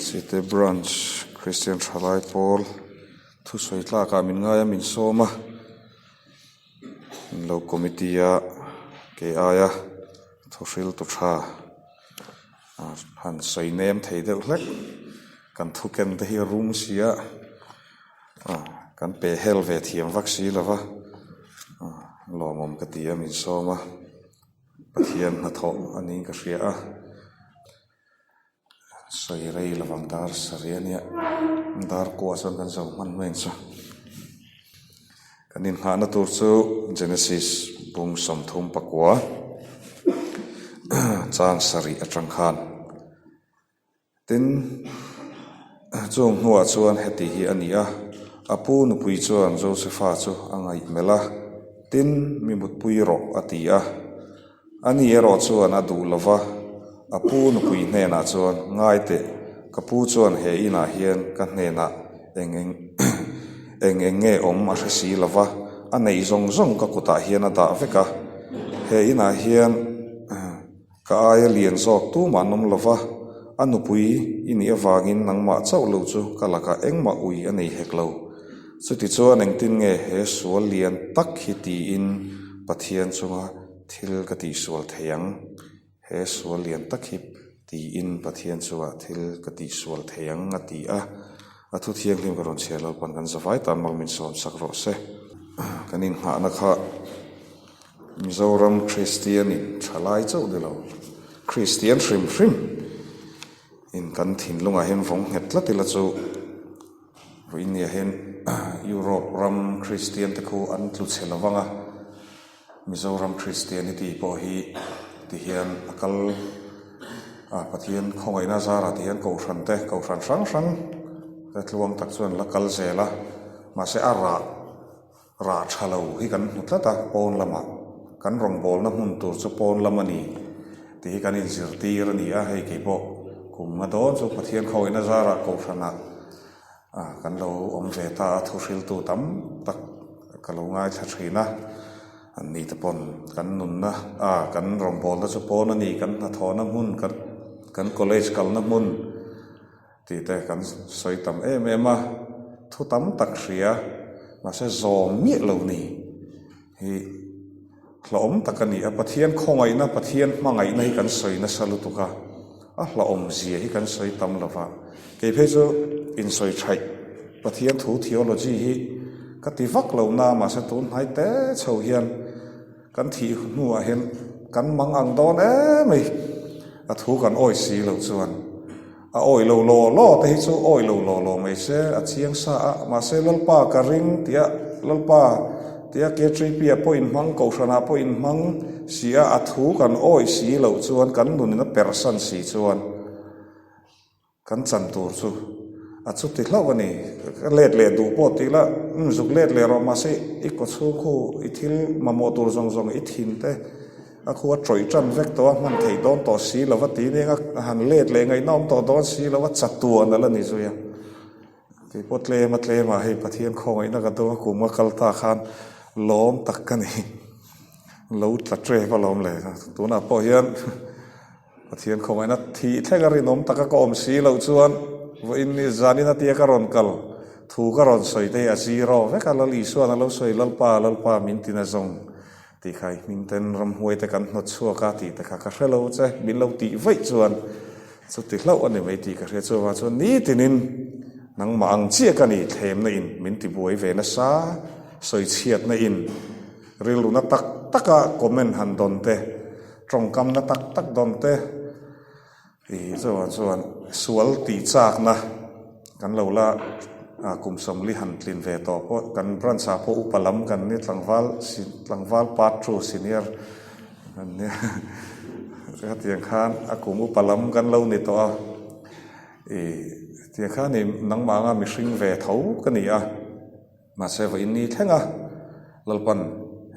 Chite branch Kristian thalai pawl thusawi tlakah min ngai a min sawm a an lo committee a kei aia thuhril tu tha han sawi nem thei deuh hlek kan thu ken te hi a rum si a kan peh hel ve thiam vak si lo va lawmawm ka ti a min sawm a Pathian hnathawh a niin ka hria a sawi rei lovang dar sarih a nia dar kuah chuan kan zo hman mai ang chu kan inghahna tur chu Genesis bung 39 chang sarih atang khan. Tin, chung hnuah chuan heti hi a ni a, a pu nupui chuan Josefa chu a ngaihmelh a, Tin, mi mutpui rawh, a ti a. Ani erawh chuan a duh lo va, a pu nupui hnenah chuan, Ngai teh, ka pu chuan he inah hian ka hnenah eng eng eng eng nge awm a hre si lo va, a neih zawng zawng ka kutah hian a dah vek a, he inah hian Ka aia lian zawk tumah an awm lo va, a nupui i nih avangin nangmah chauh lo chu ka lakah engmah ui a nei hek lo. Chutichuan engtin nge he sual lian tak hi tiin Pathian chunga thil ka tihsual thei ang? He sual lian tak hi tiin Pathian chunga thil ka tihsual thei ang a ti a. A thu thianghlim ka rawn chhiar Lalpan kan zavai tan mal min sawmsak rawh se. Kan inghahna kha. Mizoram Kristian in tha lai chauh ni lo, Kristian hrim hrim in kan thinlungah hian vawng nghet tlat ila chu vawiin ah hian Europe ram Kristian te khu an tlu chhe lo vang a, Mizoram Christianity pawh hi ti hian a kal a, Pathian khawngaihna zarah ti hian Kohhran te, Kohhran hrang hrang te tluang tak chuan la kal zel a, mahse a rah. Rah tha lo hi kan hmu tlat a, pawn lamah kan rawngbawlna hmun tur chu pawn lam a ni tih hi kan inzirtir a ni a, hei kei pawh kum nga dawn chu Pathian khawihna zarah kohhranah kan lo awm ve ta a, thuhriltu tam tak ka lo ngaithla thin a, an ni te pawn kan nunna kan rawngbawlna chu pawn a ni, kan hnathawhna hmun kan college kalna hmun. Tih te kan sawi tam em em a, thu tam tak hria, mahse zawm miah lo ni hi hlauhawm tak a ni a, Pathian khawngaihna, Pathian hmangaihna hi kan sawi nasa lutuk a, a hlauhawm zia hi kan sawi tam lo va, kei phei chu insawi thaih Pathian thu theology hi ka ti vak lo na, mahse tun hnai te chho hian kan thih hnuah hian kan mang ang dawn em mai, a thu kan awi si loh chuan. A awih lo law law te hi chu awih lo law law mai se, a chiang sa a, mahse Lalpa ka ring tia Lalpa tia KTP ah pawh inhmang, Kohhran ah pawh inhmang si a, a thu kan awih si loh chuan kan nunin a perhsan si chuan kan chan tur chu a chuti hlauh a ni. Ka let leh duh pawh tih la, umm zuk let leh rawh mahse i kawchhung khu i thil mamawh tur zawng zawng i thin te, A khu a tawih tan vek tawh a, hman theih dawn tawh si lo va ti nia a han let leh ngaihna awm tawh dawn si lo a, chatuan a la ni zui a. Kei pawh tlem a tlem ah hei Pathian khawngaihna ka dawng a, kum a kal ta khan lawm tak ka ni. Lo tla tep a lawm le. Tunah pawh hian Pathian khawngaihna thih thleng a rinawm taka ka awm si loh chuan vawiin ni zanin atia ka rawn kal thu ka rawn sawi te hi a zero vek a, Lal Isuan a lo sawi Lalpa Lalpa min tina zawng. Tih kha i hming ten ramhuai te kan hnawt chhuak a tih te kha ka hre lo che, min lo tih vaih chuan chuti hlauh a ni mai tih ka hria chuvang chuan nitinin nangmah ang chiah ka ni thlemna in min ti buai ve nasa, sawichhiatna in rilru na tak taka comment han dawn te, tawngkam na tak tak dawn te Ih chuvang chuan sual tih chakna kan lo la kum 40 han tlin ve tawh pawh kan branch ah pawh upa lam kan ni tlangval tlangval part two senior kan nia hetiang khan a kum upa lam kan lo ni tawh a ih tiang khan ih nangmah anga mihring ve tho ka ni a mahse vawiin ni thleng a Lalpan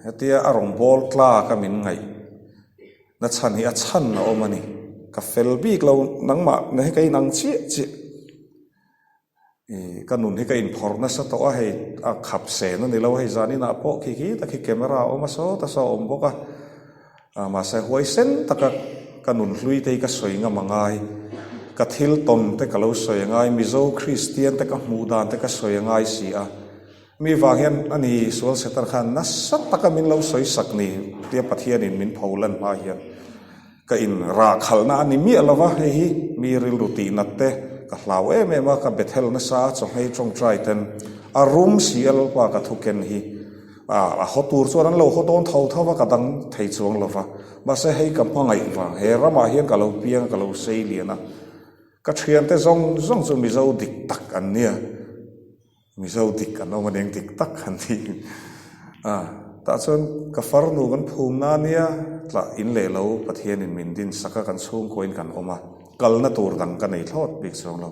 hetia a rawngbâwl tlak a min ngaih. Na chhan hi a chhan a awm a ni. Ka fel bik lo, nangmah na hi ka inang chiah chiah. Ih, ka nun hi ka inphawrh nasa tawh a, hei a khap sen a ni lo, hei zan inah pawh khi khi tak hi camera a awm a, sawta saw a awm bawk a. Ah, mahse huaisen taka ka nun hlui te hi ka sawi ngam a ngai. Ka thil tawn te ka lo sawi a ngai, Mizo Kristian te ka hmuh dan te ka sawi a ngai si a. Mi vang hian a ni sual Satan khan nasa taka min lo sawi sak ni tia Pathianin min pho lan hma hian ka in rah khalhna a ni miah lo va, hei hi mi rilru tih nat te ka hlau em em a, ka Bethel nasa a chawhmei tawngtai ten a rum si a Lalpa ka thu ken hi a haw tur chuan an lo haw dawn tho tho va ka dang thei chuang lo va, mahse hei ka hmangaih vang he ramah hian ka lo piang a ka lo sei lian a, ka thiante zawng zawng chu Mizo dik tak an nia. Mizo dik an awm a eng dik tak han ti a, tah chuan ka farnu kan phum na nia tlah in leh lo Pathianin min din sak a kan chhungkuain kan awm a, kalna tur dang ka nei thlawt bik chuang lo.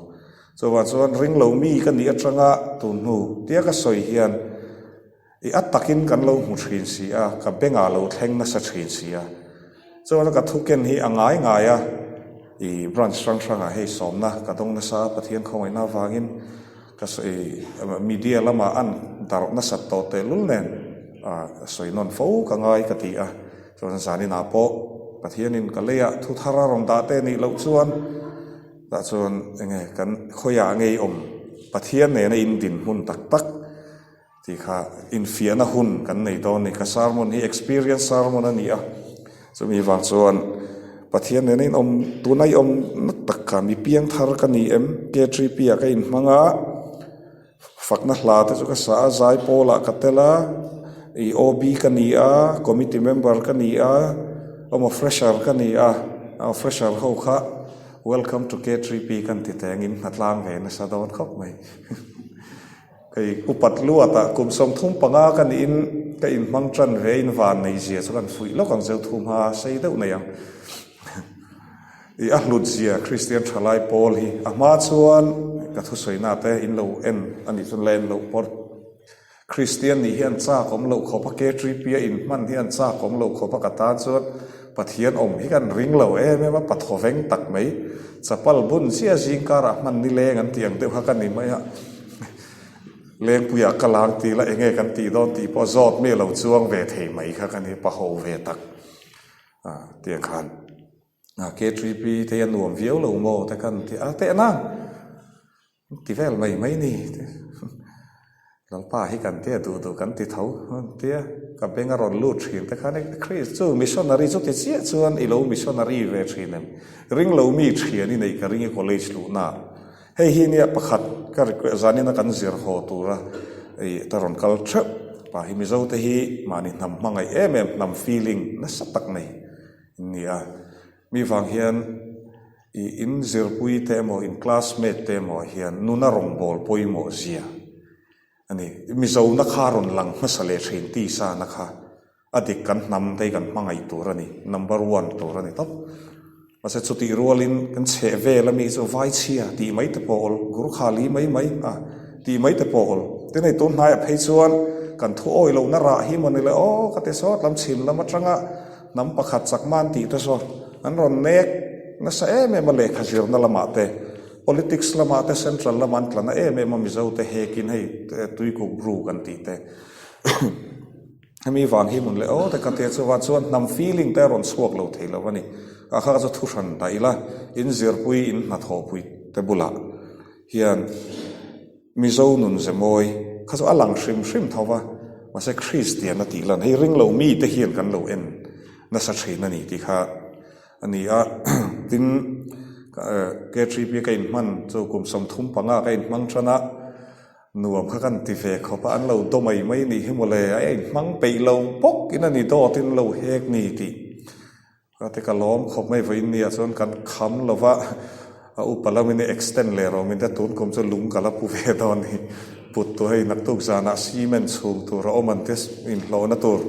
Chuvang chuan ring lo mi ka nih atanga tun hnu tia ka sawi hian i a takin kan lo hmu thin si a, ka bengah lo thleng nasa thin si a. Chuan ka thuken hi a ngai ngai a, i branch hrang hrangah hei sawmna ka dawng nasa a, Pathian khawngaihna avangin ka sawi media lamah an darh nasat tawh tehlul nen sawi nawn fo ka ngai ka ti a, chuan zaninah pawh Pathianin ka leiah thu thar a rawn dah te nih loh chuan tah chuan enge kan khawiah ngei awm Pathian nena in dinhmun tak tak Tih kha infiahna hun kan nei dawn a ni. Ka sermon hi experience sermon a ni a, chumi vang chuan Pathian nena inawm tuna i awm na tak kha mi piang thar ka ni em? K3P ah ka inhmang a, fakna hla te chu ka sa a, zai pawl ah ka tel a, ih OB ka ni a, committee member ka ni a, emaw fresher ka ni a, fresher ho kha welcome to K3P kan ti teng in hnatlang ve nasa dawn khawp mai. Kei upat luatah kum 35 ka niin ka inhmang tan ve in van nei zia chu kan fuih lawk ang cheu thu hma sei deuh nei ang. I a hlut zia Kristian thalai pawl hi a hma chuan ka thusawina te in lo en a nih chuan la en loh pawr. Kristian nih hi an chak awm loh khawp a, K3P a inhman hi an chak awm loh khawp a ka tan chuan Pathian awm hi kan ring lo em em a, pathawveng tak mai chapal bun chiah zingkarah hman nileng an tih ang deuh kha ka ni mai a. Lengpuiah ka lang tih la enge kan tih dawn tih pawh zawt mi lo chuang ve thei mai kha ka ni paho ve tak a tiang khan a K3P te hi a nuam viau lo maw te khan ti a teh nang ti vel mai mai ni Lalpa hi kan tia duh duh kan ti tho tia ka beng a rawn lut thin te khan Chris chu missionary chu ti chiah chuan i lo missionary ve thin em ring lo mi thian i neih ka ring i college luhna Hei hi nia pakhat ka request zanin a kan zir haw tura ih ta rawn kal theuh pa hi Mizo te hi mahni hnam hmangaih em em hnam feeling nasa tak nei in ni a, mi vang hian ih in zirpui te emaw in classmate te emaw ah hian nuna rawngbâwl pawimawh zia a ni. Mizo na kha rawn lang hmasa leh thin tisa na kha. A dik kan hnam te hi kan hmangaih tur a ni, number one tur a ni tawp. Mahse chutih rualin kan chheh vel ami chu Vaichhia tih mai te pawh awl, Gurkhali mai mai a tih mai te pawh awl. Tin hei tun hnaiah phei chuan kan thu awi lohna rah hi maw ni le aw ka ti sawt lam chhim lam atanga hnam pakhat chakma an tih te saw an rawn nek nasa em em a lehkha zirna lamah te, politics lamah te central lamah an tla na em em a Mizo te hekin hei Tuikuk Bru kan tih te. Hemi vang hi hmun leh aw te ka tia chuan chuan hnam feeling te a rawn chhuak lo thei lo a ni. A kha chu thu hran dah ila, in zirpui, in hnathawhpui te bulah hian Mizo nun ze mawi kha chu a lang hrim hrim tho va, mahse Kristian a tih lan hei ring lo mi te hian kan lo en nasa thin a ni tih kha a ni a. Tin, K3P ka inhman chu kum 35 ka inhmang tan a. Nuam kha kan ti ve khawp a, an lo daw mai mai nih hi mawle, a inhmang peih lo bawk in a ni dawt in lo hek ni tih ka ti ka lawm khawp mai vawiin nia chuan kan kham lo va, a upa lam in extend leh rawh min tia tun kum chu lung ka la pu ve dawn ni, put tur hei naktuk zanah cement chhung tur a awm an tia inhlawhna tur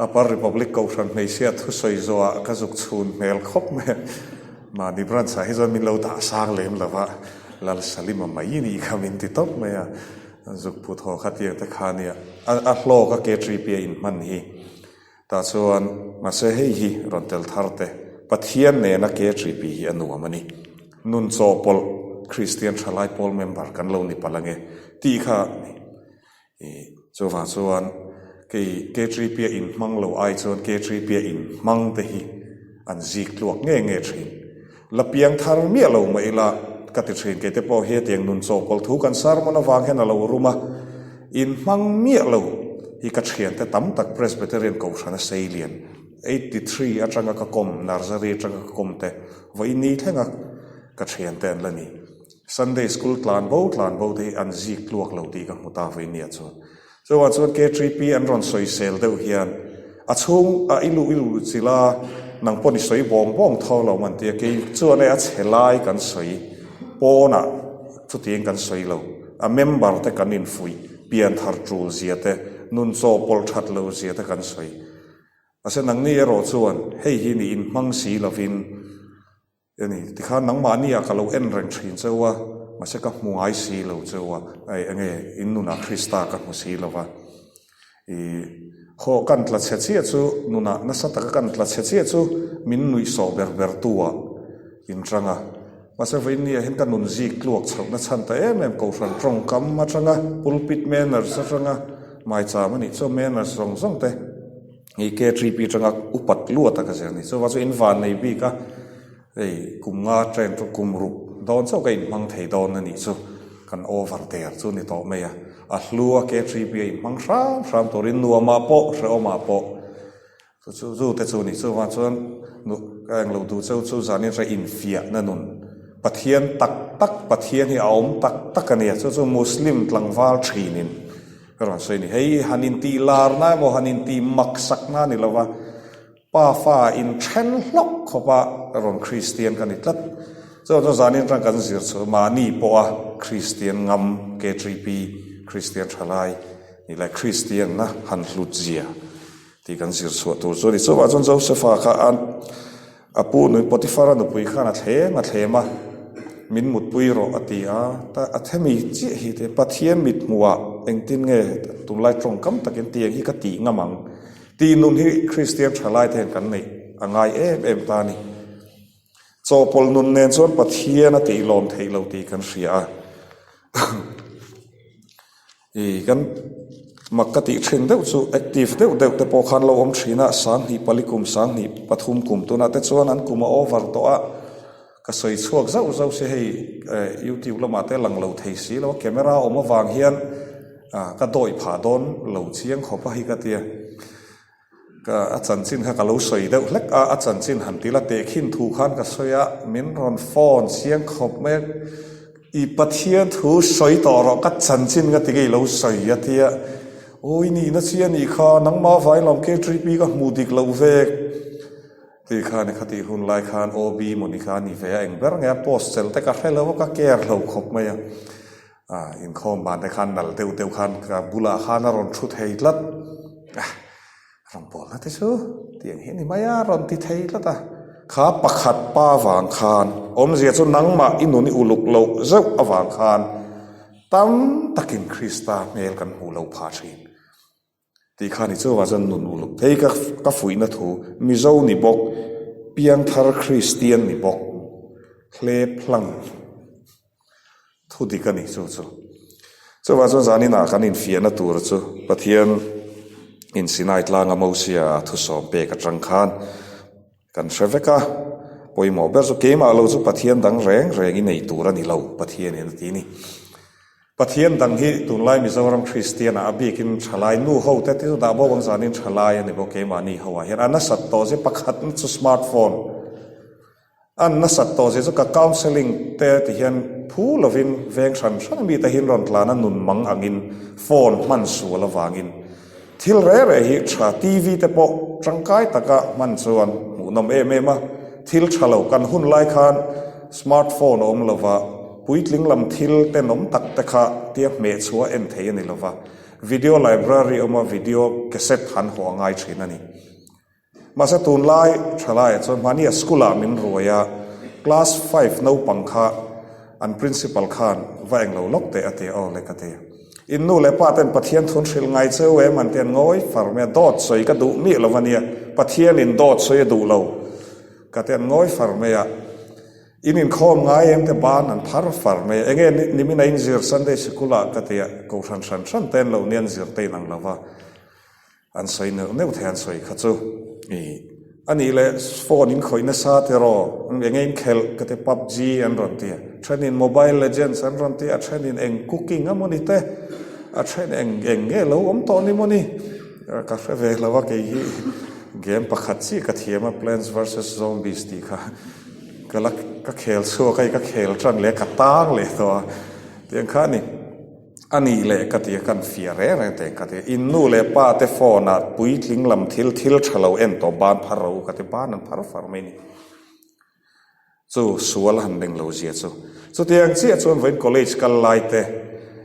Upper Republic Kohhran hmeichhia thusawi zawhah ka zuk chhun hmel khawp mai a. Mahni branch ah hi chuan min lo dah sang lem lo va, Lal Salima mai nih kha min ti tawp mai a, zuk put haw kha tiang te kha nia, a hlawk a K3P a inhman hi. Tah chuan mahse hei hi rawn tel thar te, Pathian nena K3P hi a nuam a ni. Nun chawhpawlh Kristian thalai pawl member kan lo ni palh ange tih kha a ni. Ih, chuvang chuan kei K3P-a inhmang lo ai chuan K3P-a inhmang te hi an zik tluak nge nge thin. La piang thar miah lo mah ila ka ti thin. Keite pawh hi hetiang nun chawhpawlh thu kan sermon avang hian a lo rum a, in hmang miah lo hi ka thiante tam tak Presbyterian Kohhrana sei lian 83 atanga ka kawm, Nursery atanga ka kawm te vawiin ni thlenga ka thiante an la ni. Sunday School tlan bo tlan bo te hi an zik tluak lo tih ka hmu ta vawiin nia chuan. Chuvang chuan K3P an rawn sawisel deuh hian a chhung a i luh i luh chilh a, nang pawh ni sawi bawng bawng tho lo man tia kei chuan e a chhe lai kan sawi pawnah chutiang kan sawi lo, a member te kan infuih pianthar tul zia te, nun chawhpawlh that lo zia te kan sawi. Mahse nangni erawh chuan hei hi ni inhmang si lovin E ni, tikhan nangmahni ah ka lo en reng thin cheu a, mahse ka hmu ngai si lo cheu a, ei enge in nunah Krista ka hmu si lo va. I haw kan tla chhe chiah chu, nunah nasa taka kan tla chhe chiah chu min nuihsawh ber ber tu ah in tang a. Mahse vawiin ah hian ka nun zik tluak chhohna chhan ta em em Kohhran tawngkam atanga, pulpit manners atanga, maicham a nih chuan manners zawng zawng te, Hei K3P atanga upat luat a ka zir a ni. Chuvang chu in van nei bik a, hei kum nga train chu kum ruk dawn chauh ka inhmang thei dawn a nih chu. Kan over der chu ni tawh mai a. A hlu a K3P a inhmang hram hram turin nuamah pawh hrehawmah pawh chu chu zu te chu a ni. Chuvang chuan ka englo duh cheu chu zanin hre infiahna nun Pathian tak tak Pathian hi a awm tak tak a nia. Chu chu Muslim tlangval thinin Ka rawn sawi ni, hei han intih larna emaw han intih maksakna a ni lo va, pa fa inthen hlawk khawpa rawn Kristian ka ni tlat. Chuan chu zanin atang kan zir chu mahni pawha Kristian ngam KTP, Kristian thalai nih leh Kristianna han hlut zia tih kan zir chhuah tur chu a ni. Chuvah chuan Josepha kha a A pu nui Potiphar-a nupui khan a thlem a thlem a, Min mutpui rawh a ti a, ta a themi chiah hi te Pathian mit hmuhah engtin nge tunlai tawngkam takin tiang hi ka tih ngam ang tih nun hi Kristian thalai te hian kan neih a ngai em em ta a ni. Chawhpawlh nun nen chuan Pathian a tih lawm theih lo tih kan hria a. I kan mak ka tih thin deuh chu active deuh deuh te pawh khan lo awm thin a, sanghnih pali kum sanghnih pathum kum tunah te chuan an kum a over tawh a, ka sawi chhuak zauh zauh si hei eh youtube lamah te lang lo thei si lo a camera awm avang hian ah ka dawih phah dawn lo chiang khawp a hi ka tia. Ka a chanchin kha ka lo sawi deuh hlek a, a chanchin han ti la tehkhin thu khan ka sawi a, min rawn phone chiang khawp mai a, I Pathian thu sawi tawh rawh ka chanchin ka ti nge i lo sawi a tia, aw i nihna chi a nih kha, nangmah avangin lawm K3P ka hmuh dik loh vek tih khan khatih hun lai khan OB mawni kha a ni ve a, eng ber nge a post chelh te ka hre lo a, ka care lo khawp mai a. Ah, inkhawm ban te khan nal deuh deuh khan ka bulah khan a rawn thu thei tlat a, rawn pawlna te chu tiang hi a ni mai a, rawn ti thei tlat a. Kha pakhat pa vang khan awmzia chu nangmah i nun i uluk loh zeuh avang khan tam takin Krista hmel kan hmuh lo phah thin. Tih kha ni chuvah chuan nun uluk thei ka ka fuihna thu Mizo ni bawk, piangthar Kristian ni bawk, hlep hlang thu dik a ni chu chu. Chuvah chuan zaninah kan infiahna tur chu Pathian in Sinai tlanga Mosia a thusawm pek atang khan kan hre vek a, pawimawh ber chu keimah lo chu Pathian dang reng reng i nei tur a ni lo Pathianin a ti a ni. Pathian dang hi tunlai Mizoram Kristian ah a bikin thalai nu ho te chu dah bawk ang zanin thalai a ni bawk keimahni ho ah hian a nasat tawh zia pakhat na chu smart phone a nasat tawh zia chu ka counselling te ti hian phu lovin veng hran hran mi te hi an rawn tlan a nun mang angin phone hman sual avangin Thil reh reh hi tha TV te pawh tangkai taka hman chuan hmuhnawm em em a, thil tha lo kan hun lai khan smart phone a awm lova, puitling lam thil tenawm tak te kha tia hmeh chhuah en thei a ni lova, video library awma video cassette han hawh a ngai thin a ni. Mahse tunlai thalaiah chuan mahnia school ah min ruai a, class five naupang kha an principal khan va englo lawk teh a ti a, aw le ka ti. In nu leh pa ten Pathian thun hrilh ngai cheu em an ti a, ngawi far mai a, dawt sawi ka duh miah lo ania, Pathian in dawt sawi a duh lo ka ti a, an ngawi far mai a. In inkhawm ngai em te ban an phar far mai a, enge nimin a inzir Sunday sikul ah ka ti a, kohhran hran hran te an lo nia an zir te inang lo va. An sawi neuh neuh thei an sawi kha chu i A nih leh phone in khawih nasa tiraw, eng eng khelh ka ti PUBG an rawn ti a, thenin Mobile Legends an rawn ti a, thenin eng cooking a mawni te, a then eng eng nge lo awm tawh ni mawni ka hre ve lo a kei hi game pakhat chiah ka thiam a Plants versus Zombies tih kha ka la ka khel chhuak a ka khel tan leh ka tang leh tawh a tiang kha a ni. A nih leh ka ti a, kan fiah reng reng teh ka ti a, in nu leh pa te phone ah puitling lam thil thil tha lo en tawh ban phar ro ka ti, ban an phar far mai ni. Chu sual han ring lo zia chu. Chutiang chiah chuan vawiin college kal lai te,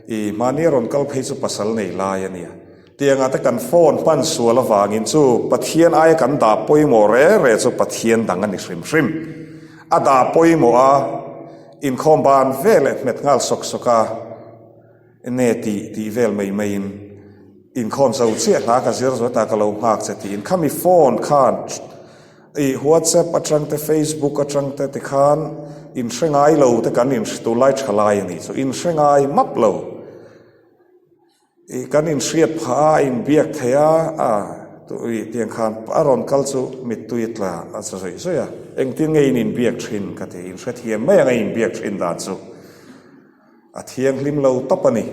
i mahni a rawn kal phei chu pasal nei lai a nia. Tiangah te kan phone hman sual avangin chu Pathian aia kan dah pawimawh reng reng chu Pathian dang a ni hrim hrim. A dah pawimawh a. Inkhawm ban ve leh hmet nghal sawk sawk a, enge tih tih vel mai maiin inkhawm zo chiah hla ka zir zo ta ka lo nghak che tiin khami phone khan ih whatsapp atang te facebook atang te tikhan inhre ngai lo te kan inhre tunlai tha lai a nih chu inhre ngai map lo. Ih kan inhriat phah a, a inbiak thei a, a ih tiang khan a rawn kal chu mittui a tla a za zawih zawih a, engtin nge in inbiak thin ka ti, inhrethiam mai ang a inbiak thin dan chu a thianghlim lo tawp a ni.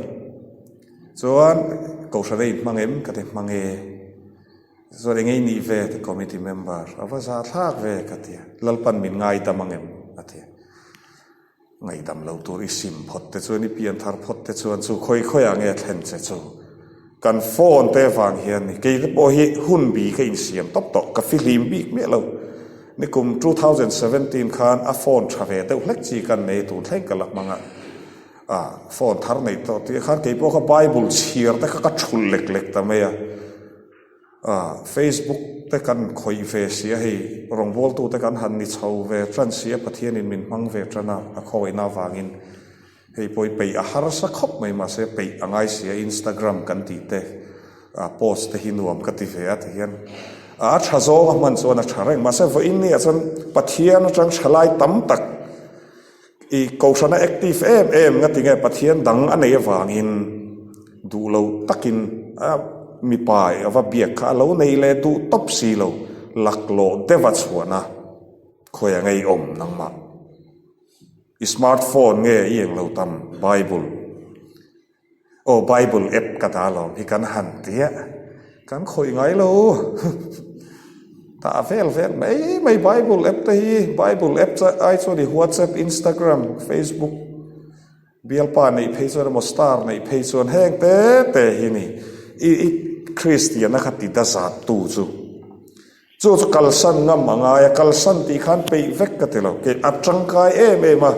Chuan Kohhran a inhmang em ka ti hmang e, chuan eng nge i nih ve ti committee member a va zahthlak ve ka ti a, Lalpan min ngaidam ang em a ti a. Ngaihdam lo tur i sim phawt te chuan i pian thar phawt te chuan chu khawi khawiah nge a thlen che chu kan phone te vang hian ni kei te pawh hi hun bi ka insiam tawp tawh ka fihlim bik miah lo nikum 2017 khan a phone tha ve deuh hlek chi kan nei tur thleng ka la hmang a ah phone thar neih tawh tih khan kei pawh kha bible chhiar te kha ka thulh lek lek ta mai a. Ah, Facebook te kan khawih ve si a hei, rawngbawltu te kan han ni chho ve tan si a, Pathianin min hmang ve tan a, a khawihna avangin hei pawh hi peih a harsa khawp mai mahse peih a ngai si a, Instagram kan tih te, ah post te hi nuam ka ti ve a ti hian a tha zawng a hman chuan a tha reng mahse vawiin ni ah chuan Pathian atang thalai tam tak I Kohhrana active em em nga tinge Pathian dang a nei avangin duh lo takin a mipa a va biak kha a lo nei leh duh tawp si lo, laklawh deuh a chhuahna khawi a ngei awm nangmah. I smartphone nge i englo tam Bible. Aw Bible app ka dah alawm hi kan han ti a, kan khawih ngai lo tah vel vel mai mai Bible app te hi Bible app chu ai chuan i WhatsApp, Instagram, Facebook bialpa neih phei chuan emaw star neih phei chuan heng te te hi ni i i Kristiana kha ti dazat tu chu. Chu chu kalsan ngam a ngai a, kalsan tih khan peih vek ka ti lo, kei a tangkai em em a,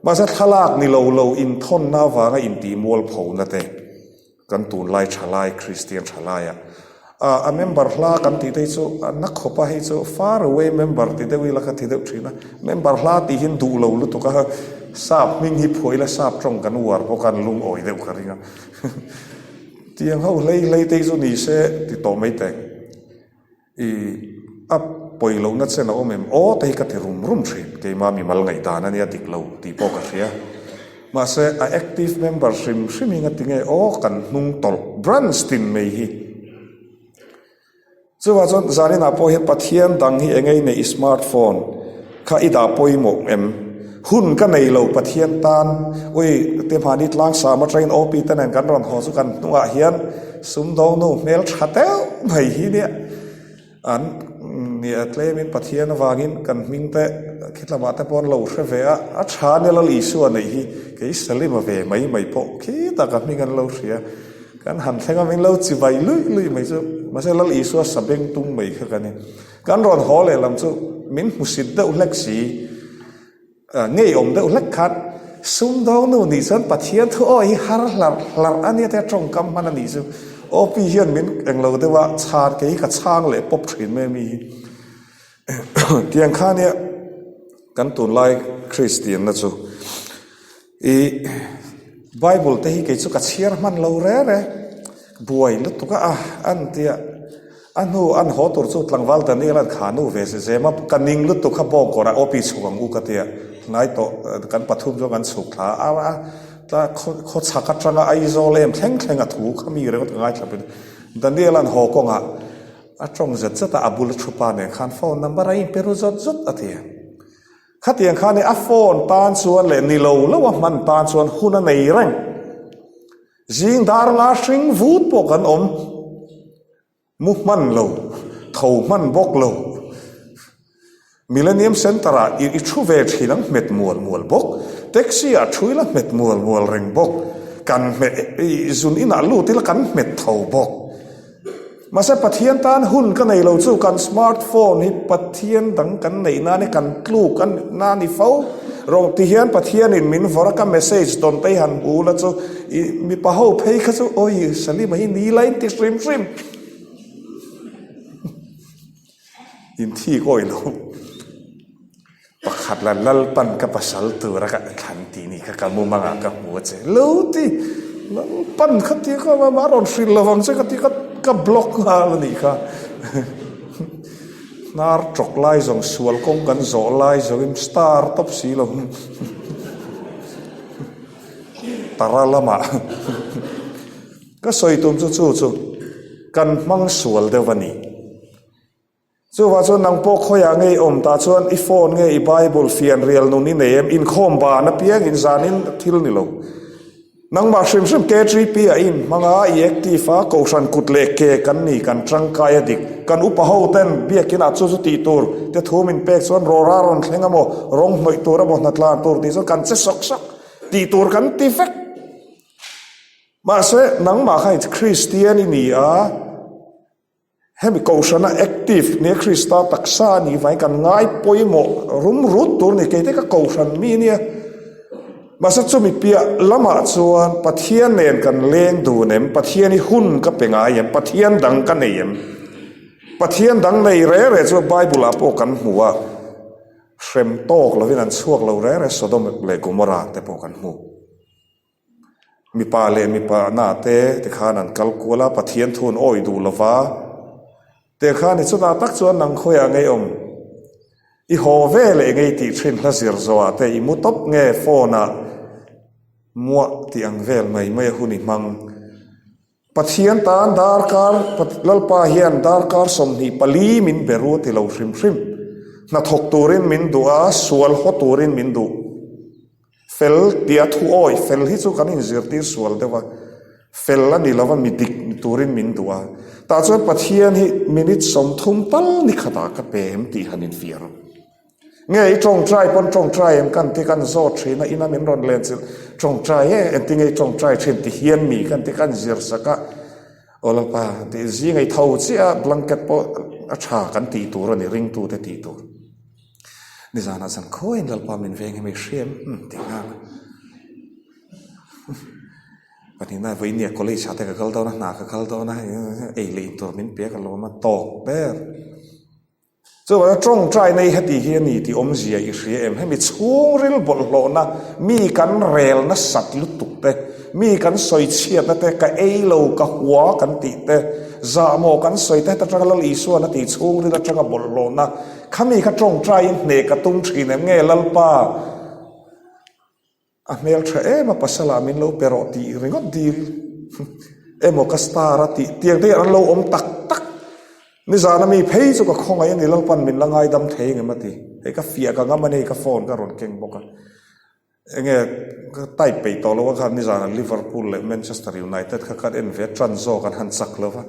mahse thlalak ni lo lo inthawnna avanga intih mualphona te kan tunlai thalai Kristian thalaiah a a member hla kan tih te hi chu a na khawp a, hei chu far away member ti deuh ila ka ti deuh thin a, member hla tih hian duh lo lutuk a, sap hming hi phuah ila sap tawng kan uar bawk a, an lungawi deuh ka ring a, tiang ho hlei hlei te hi chu ni se ti tawh mai teh. I a pawi lohna chen a awm em? Aw te hi ka ti rum rum thin. Keima mimal ngaihdan a nia dik lo tih pawh ka hria. Mahse a active member hrim hrim hi nga tinge aw kan hnung tawlh branch tin mai hi. Chuvang chuan zaninah pawh hian Pathian dang hi enge i neih i smartphone kha i dah pawimawh em? Hun ka nei lo Pathian tan ui te mahni tlangsam atangin OP te nen kan rawn haw chu kan hnungah hian sumdawng nu hmel tha deuh mai hi nia an nia tlemin Pathian avangin kan hming te khitlamah te pawh an lo hre ve a, a tha nia Lal Isua neih hi kei Salima ve mai mai pawh khitah ka hming an lo hria kan han thleng a min lo chibai luih luih mai chu mahse Lal Isua sabeng tum mai kha ka ni. Kan rawn haw leh lam chu min hmusit deuh hlek si, ngeiawm deuh hlek khan sumdawng nu nih chuan Pathian thu aw hi har hlarh hlarh a nia tia tawngkam hman a nih chu. OP hian min englo deuh a chhan kei hi ka chhang leh pawp thin mai a mi hi. Tiang kha nia kan tunlai Kristianna chu. I Bible te hi kei chu ka chhiar hman lo re re, buai lutuk a an tia a hnu an haw tur chu tlangval Daniel an kha nu ve zem a, ka ning lutuk kha bawng kawrah aw pi chhuk ang u ka tia hnai tawh kan pathum chuan kan chhuk thla a, a tla khaw chhak atanga Aizawl em thleng thleng a thu kha mi ringawt ka ngaithla pawh Daniel an haw kawngah. A tawng zet zet a, a bula thu pa nen khan phone number a inpe ru zawt zawt a ti. Khatiang khan a phone tan chuan leh ni lo lo a hman tan chuan hun a nei reng. Zing dar nga hring vut pawh kan awm. Mu hman lo, tho hman bawk lo. Millennium Centre ah i thu ve thin ang hmet mual mual bawk. Taxi ah thu ila hmet mual mual reng bawk. Kan hmet i zun inah lut ila kan hmet tho bawk. Mahse Pathian tan hun ka nei lo chu kan smart phone hi Pathian dang kan neih nan hi kan tluk a na ni fo. Rawng ti hian Pathianin min vawrh a ka message dawn te hi han hmu la chu i mipa ho phei kha chu awi Salima hi ni la in ti hrim hrim. Inthik awih lo. Pakhat la Lalpan ka pasal tura ka thlan tih ni kha ka mumangah ka hmu a che. Lo ti! Lalpan kha tia kha a rawn hrilh lo vang che ka ti kha ka block nghal a nih kha. Hnar tawk lai zawng sual kawng kan zawh lai zawngin star tawp si lo. Tara lamah ka sawi tum chu chu chu kan hmang sual deuh a ni. Chuvah chuan nang pawh khawiah nge i awm tah chuan i phone nge i Bible fian rial nun i nei em? Inkhawm ban apiang in zanin thil ni lo. Nangmah hrim hrim KTP ah i inhmang a, i active a, Kohhran kut leh ke kan ni, kan tangkai a dik. Kan upa ho ten biakin ah chu chu tih tur te thu min pek chuan rawra rawn thleng emaw, rawng hnawih tur emaw, hnatlan tur tih chuan kan che sawk sawk. Tih tur kan ti vek. Mahse nangmah kha Kristian i ni a. Hemi kohhrana active nia Krista taksa a nih vangin kan ngai pawimawh rum rut tur ni keite ka kohhran mi nia. Mahse chumi piah lamah chuan Pathian nen kan leng dun em? Pathian hi hun ka pe ngai em? Pathian dang ka nei em? Pathian dang nei re re chu Bible ah pawh kan hmu a, hrem tawk lovin an chhuak lo re re Sodom leh Gomorrah te pawh kan hmu. Mipa leh mipa na te tikhan an kal kual a, Pathian thu an awih duh lo va. Te kha ni chutah tak chuan nang khawiah ngei awm? I haw ve leh ngei tih thin hla zir zawhah te i mu tawp nge phone ah muah tih ang vel mai mai a hun i hmang. Pathian tan darkar Lalpa hian darkar 24 min be ru ti lo hrim hrim. Hnathawk turin min duh a, sual haw turin min duh. Fel tia thu awi fel hi chu kan inzirtir sual deuh a, fel a ni lova mi dik ni turin min duh a. Tah chuan Pathian hi minute 30 tal ni khatah ka pe em tih han infiah rawh. Nge i tawngtai pawn tawngtai em kan ti kan zawt thin a, ina min rawn len chilh tawngtai e, engtin nge i tawngtai thin ti hian mi kan ti kan zir sak a, aw Lalpa tih zing ei tho chiah a blanket pawh a tha kan tih tur a ni ringtu te tih tur. Nizanah zan khawiin Lalpa min veng hi mi hria em umm ti nghal a. Pahnihna vawinia college ah te ka kal dawn a, hna ka kal dawn a, ei leh in tur min pe a ka lawm a tawk ber. Chuvangin tawngtai nei heti hi a ni tih awmzia i hria em? Hemi chhungril bawlhhlawhna, mi kan rel nasat lutuk te, mi kan sawi chhiatna te, ka ei lo, ka hua kan tih te, zahmawh kan sawi te heta atanga Lal Isuan a tih chhungril atanga bawlhhlawhna, khami kha tawngtaiin hneh ka tum thin em nge Lalpa? A hmel tha em a pasal ah min lo pe rawh tih ringawt dil emaw ka star a tih tiang te hian an lo awm tak tak. Nizan a mi phei chu ka khawngaih a ni Lalpan min la ngaidam thei engem a ti. Hei ka fiah ka ngam a ni ka phone ka rawn keng bawk a. Enge ka type peih tawh lo a khan nizan a Liverpool leh Manchester United kha kan en ve tan zawk an han chak lo va.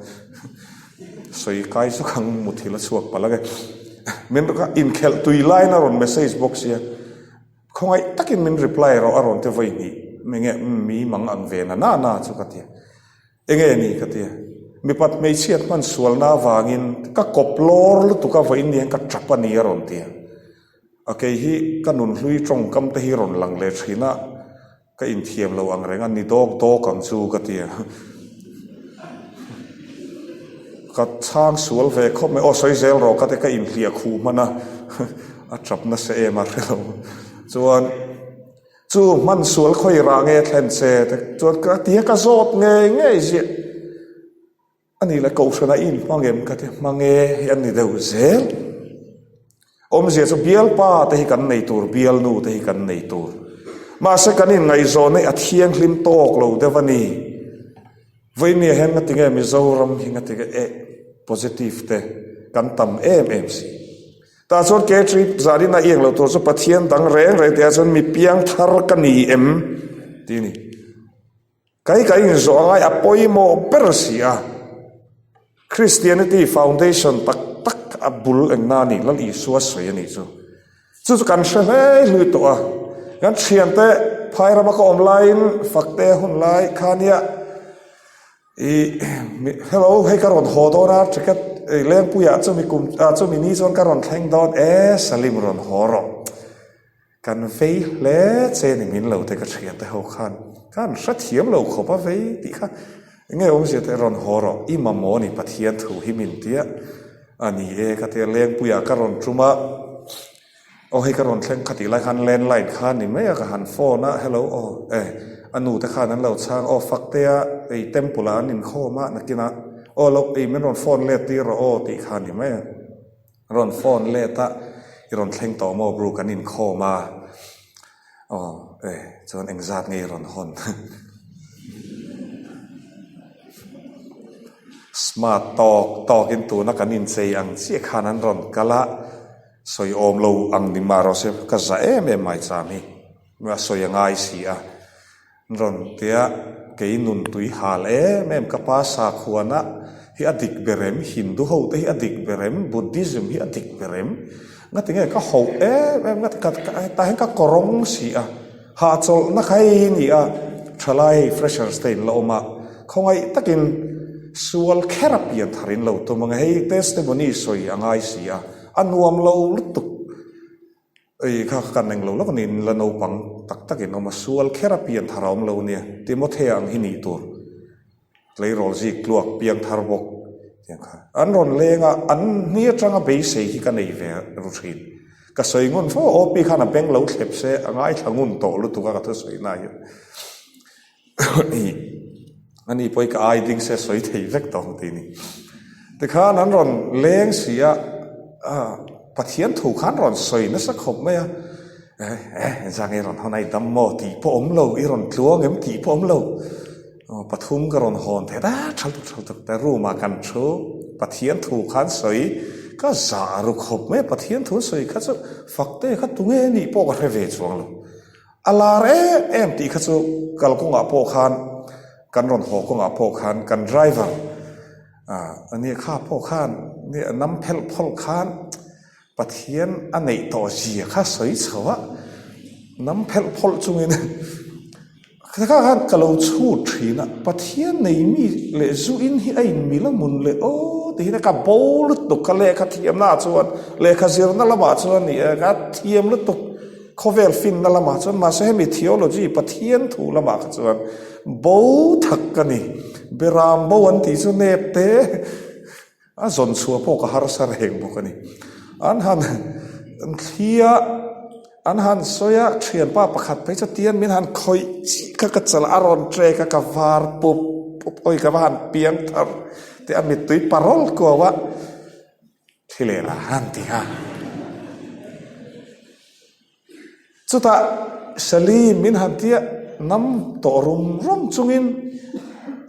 Sawi kai chu kang muthilh a chhuak palh ang e. Min inkhelh tui laiin a rawn message bawk sia. Khawngaih takin min reply rawh a rawn ti vawi hnih. Enge umm mi mang ang ve na na na chu ka ti a. Enge ni ka ti a. Mipat hmeichhiat hman sualna avangin ka kawp lawr lutuk a vawiin ni hian ka tap a ni a rawn ti a. A kei hi ka nunhlui tawngkam te hi rawn lang leh thin a. Ka inthiam lo ang reng a, ni dawk dawk ang chu ka ti a. Ka chhang sual ve khawp mai, aw sawi zel rawh ka ti, ka inhliah khuh hman a, a tap nasa em a hre lo. Chuan chu hman sual khawi rah nge thlen che te chuan ka ti a, ka zawt ngei ngei ziah. A nih leh Kohhranah i inhmang em ka ti hmang e hi a ni deuh zel. Awmzia chu bialpa te hi kan nei tur, bialnu te hi kan nei tur. Mahse kan inngaihzawn hi a thianghlim tawk lo deuh a ni. Vawinia hian ngatinge Mizoram hi ngatinge eh. Positive te kan tam em em si. Tah chuan ke trip zanin a iang lo tur chu Pathian dang reng reng tih ah chuan mi piang thar ka ni em tih a ni. Kai ka inzawh angai a pawimawh ber si a. Christianity foundation tak tak a bul engna a ni Lal Isua sawi a nih chu. Chu chu kan hre hle hlui tawh a. Kan thiante phai rama ka awm laiin fakte hun lai kha nia I hello hei ka rawn haw dawn a ticket ei lengpuiah chumi kum ah chumi ni chuan ka rawn thleng dawn e Salim rawn haw rawh kan vei hle che ni min lo te ka thian te ho khan khan hrethiam lo khawp a vei tih kha enge awmzia te rawn haw rawh i mamawh ni Pathian thu hi min tia a ni e ka tia lengpuiah ka rawn tum a. Aw hei ka rawn thleng khatih lai khan landline kha ni mai a ka han phone a hello aw e a nu te khan an lo chhang aw Faktea ei temple ah an inkhawm a nakinah aw lo ei min rawn phone let tir rawh aw tih kha ni mai a rawn phone let a i rawn thleng tawh maw bru kan inkhawm a aw e chuan engzat nge i rawn hawn smart tawk tawkin tuna kan inchei ang chiah khan an rawn kal a. Sawi awm lo ang ni mah rawh se, ka za em em mai cham hi, a sawi a ngai si a. Rawn tia kei nun tui hal em em ka pa sakhuana hi a dik ber em, Hindu ho te hi a dik ber em, Buddhism hi a dik ber em, ngati nge ka hoh em em ngati ka tah hian ka kawrawng si a, hahchawlhna kha hei hi ni a, thalai hei freshers te in la awm a, khawngaih takin sual kher a pian thar in lo tum ang e, hei testimony sawi a ngai si a. A nuam lo lutuk. Ei kha kan eng lo lawk a ni, la naupang tak tak in awm a, sual kher a pian thar a awm lo nia, Timothea ang hi nih tur. Tleirawl zik tluak piang thar bawk tiang kha. An rawn leng a, an hni atanga beisei hi ka nei ve ru thin. Ka sawi ngun fo a, OP khan a beng lo thlep se, a ngaithla ngun tawh lutuk a ka thusawi na hian. Ani pawh hi ka ai ding se sawi thei vek tawh ang tih a ni. Tikhan an rawn leng si a, Pathian thu khan rawn sawi nasa khawp mai a, eh eh engzah nge i rawn hawn a i dam maw tih pawh awm lo, i rawn tluang em tih pawh awm lo, pathum ka rawn hawn thei ta thal tuk thal tuk ta room ah kan thu Pathian thu khan sawi ka zah ru khawp mai a, Pathian thu sawi kha chu fakte kha tunge nih pawh ka hre ve chuang lo. A lar em em tih kha chu kalkawngah pawh khan kan rawn haw kawngah pawh khan kan driver ah a nia kha pawh khan nia nam phelh phawlh khan Pathian a neih tawh zia kha sawi chho a, nam phelh phawlh chungin kha khan ka lo chhut thin a, Pathian nei mi leh zu in hi a inmil a mun leh aw ti hian ka bo lutuk ka lehkha thiamna ah chuan lehkha zirna lamah chuan ni e ka thiam lutuk. Khawvel finna lamah chuan mahse hemi theology Pathian thu lamah kha chuan bo thak ka ni. Beram bo an tih chu nep te a zawn chhuah pawh ka harsa reng bawk a ni. An han thli a, an han sawi a, thianpa pakhat phei chu tian min han khawih chih kha ka chalh a rawn trek a ka var pup pup awi ka va han piang thar tih a mittui parawl kuau a. Thi leh la han ti a. Chutah Salim min han tia nam tawh rum rum chungin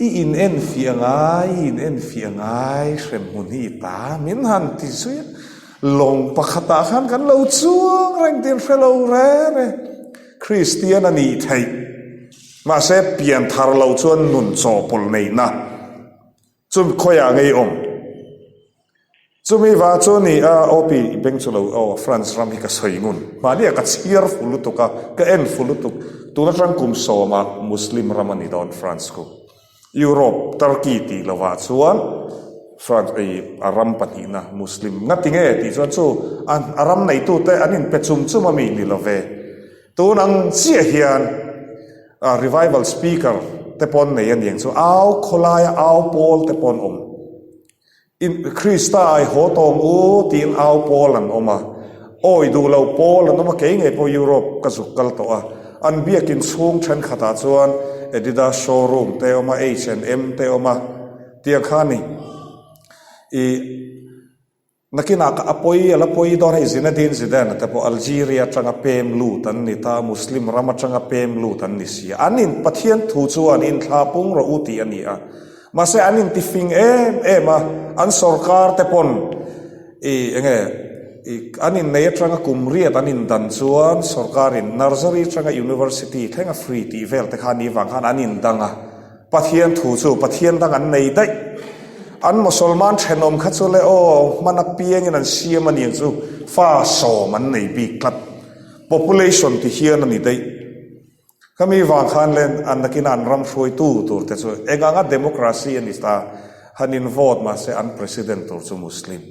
i in en fiah ngai, i in en fiah ngai hrem hmun hi i ta min han ti zui a. Lawng pakhatah khan kan lo chuang reng tih an hre lo reng e. Kristian a nih theih. Mahse pianthar lo chuan nun chawhpawlh neihna. Chumi khawiah ngei awm? Chumi va chu ni a, OP beng chu lo aw France ram hi ka sawi ngun. Mahni ah ka chhiar fu lutuk a, ka en fu lutuk. Tun atang kum sawmah Muslim ram a ni dawn France khu. Europe, Turkey tih lovah chuan France ei a ram pahnihna Muslim ngati nge tih chuan chu a ram neitute an inpe chum chum a mi ni love. Tun ang chiah hian revival speaker te pawn nei a niang chu au khawlaia au pawl te pawn awm. In Krista ai haw tawng u tiin au pawl an awm a, awi duh lo pawl an awm a, kei ngei pawh Europe ka zuk kal tawh a, an biakin chhung thenkhatah chuan Adidas showroom te awm a, H&M te awm a, tiang kha a ni. Ih. Nakinah ka a pawi a la pawi dawn hei Zinedine Zidane te pawh Algeria atanga pem lut an ni ta, Muslim ram atanga pem lut an ni si a. An in Pathian thu chuan inthlah pung rawh u tih a ni a. Mahse an inti fing em em a, an sorkar te pawn i enge i an innei atanga kum riat an indan chuan sorkarin nursery atanga university thlenga free tih vel te kha ni vang khan an indang a. Pathian thu chu Pathian dang an nei daih. An Mosolman thenawm kha chu le aw, hman apiangin an siam a niang chu fa sawm an nei bik tlat. Population ti hian a ni daih. Khami vang khan le an nakina an ram hruaitu tur te chu eng anga democracy a ni ta, han in vote mahse an president tur chu Muslim.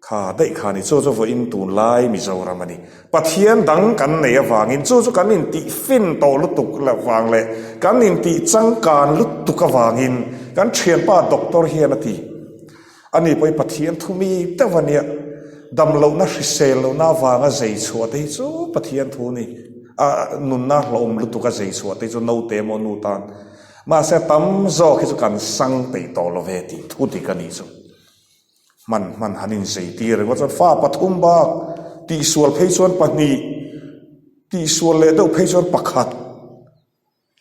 Kha daih kha ni, chu chu vawiin tunlai Mizoram a ni. Pathian dang kan nei avangin chu chu kan intih fin tawh lutuk loh vang leh kan intih changkan lutuk avangin kan thianpa doctor hian a ti. Ani pawh hi Pathian thu mi deuh a nia, damlohna hrisel lohna avanga zei chhuah te hi chu Pathian thu a ni. A nunna hlauhawm lutuk a zei chhuah te hi chu naute emaw nu tan. Mahse tam zawk hi chu kan sang peih tawh lo ve tih thu dik a nih chu. Hman hman han inzeitir ringawt chuan fa pathum bak tihsual phei chuan pahnih, tihsual leh deuh phei chuan pakhat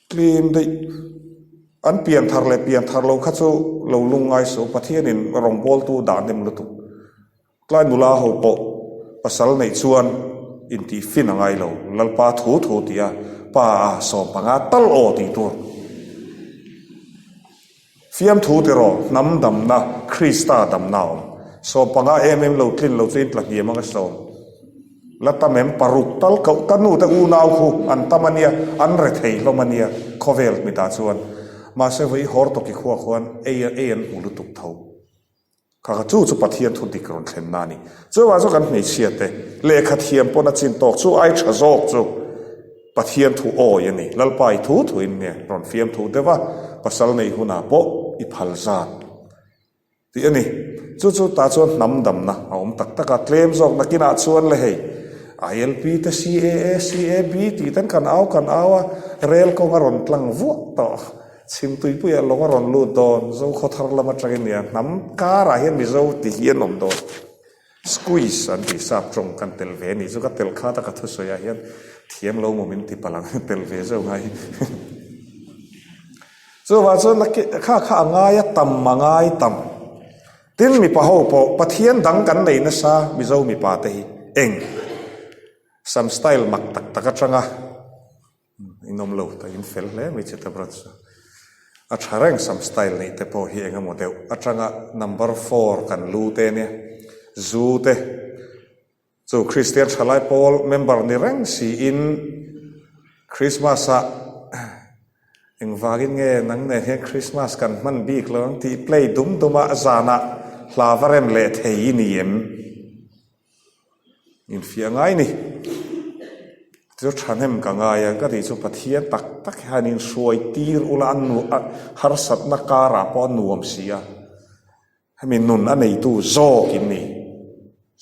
tlem daih. An pian thar leh pian thar lo kha chu lo lungngai suh, Pathianin rawngbawltu dah hnem lutuk. Tlai nula ho pawh pasal neih chuan intih fin a ngai lo, Lalpa thu thu tih a pa a sawmpanga tal aw tih tur. Fiamthu tiraw, hnam damna, Krista damna a awm. Sawmpanga em em lo tlin lo chu in tla hniam anga sawm. La tam em paruk tal koh ka nu te unau khu an tam a nia, an re thei hlawm a nia khawvel mitah chuan. Mahse vawi Hortoki khua khuan ei ei an hmu lutuk tho. Kha kha chu chu Pathian thu dik rawn thlenna a ni. Chuvang chu kan hmeichhia te lehkha thiam pawn a chin tawk chu ai tha zawk chu Pathian thu awi a ni. Lalpa i thu thu in nge rawn fiam thu deuh a, pasal nei hunah pawh i phal zat tih a ni. Chu chu tah chuan hnam damna a awm tak tak a, tlem zawk nakinah chuan le hei ILP te CAA, CAB tih ten kan au kan au a, rel kawng a rawn tlang vuah tawh. Chhimtuipuiah lawng a rawn lut dawn, Zokhawthar lam atangin nia, hnam karah hian Mizo ti hi an awm dawn. Squeeze an tih sap tawng kan tel ve a nih chu, ka tel khat a ka thusawiah hian thiam lo maw min ti palh ang, tel ve zeuh ngai hi. Chuvang chuan kha kha a ngai a tam a ngai tam. Tin mipa ho pawh Pathian dang kan nei nasa Mizo mipa te hi eng sam style mak tak tak atanga In awm lo ta in fel hle mai cheta branch chu. A tha reng sam style neih te pawh hi eng emaw deuh atanga number four kan lu te ania zu te chu Kristian thalai pawl member ni reng siin Christmas ah engvangin nge nang nen hian Christmas kan hman bik lo ang tih play dum dum a zanah hla va rem leh thei i ni em? Infiah ngai ni. Chu thahnem ka ngai a, ka tih chu Pathian tak tak hian inhruai tir ula a nu a harsatna karah pawh a nuam si a, hemi nun a neitu zawk in ni.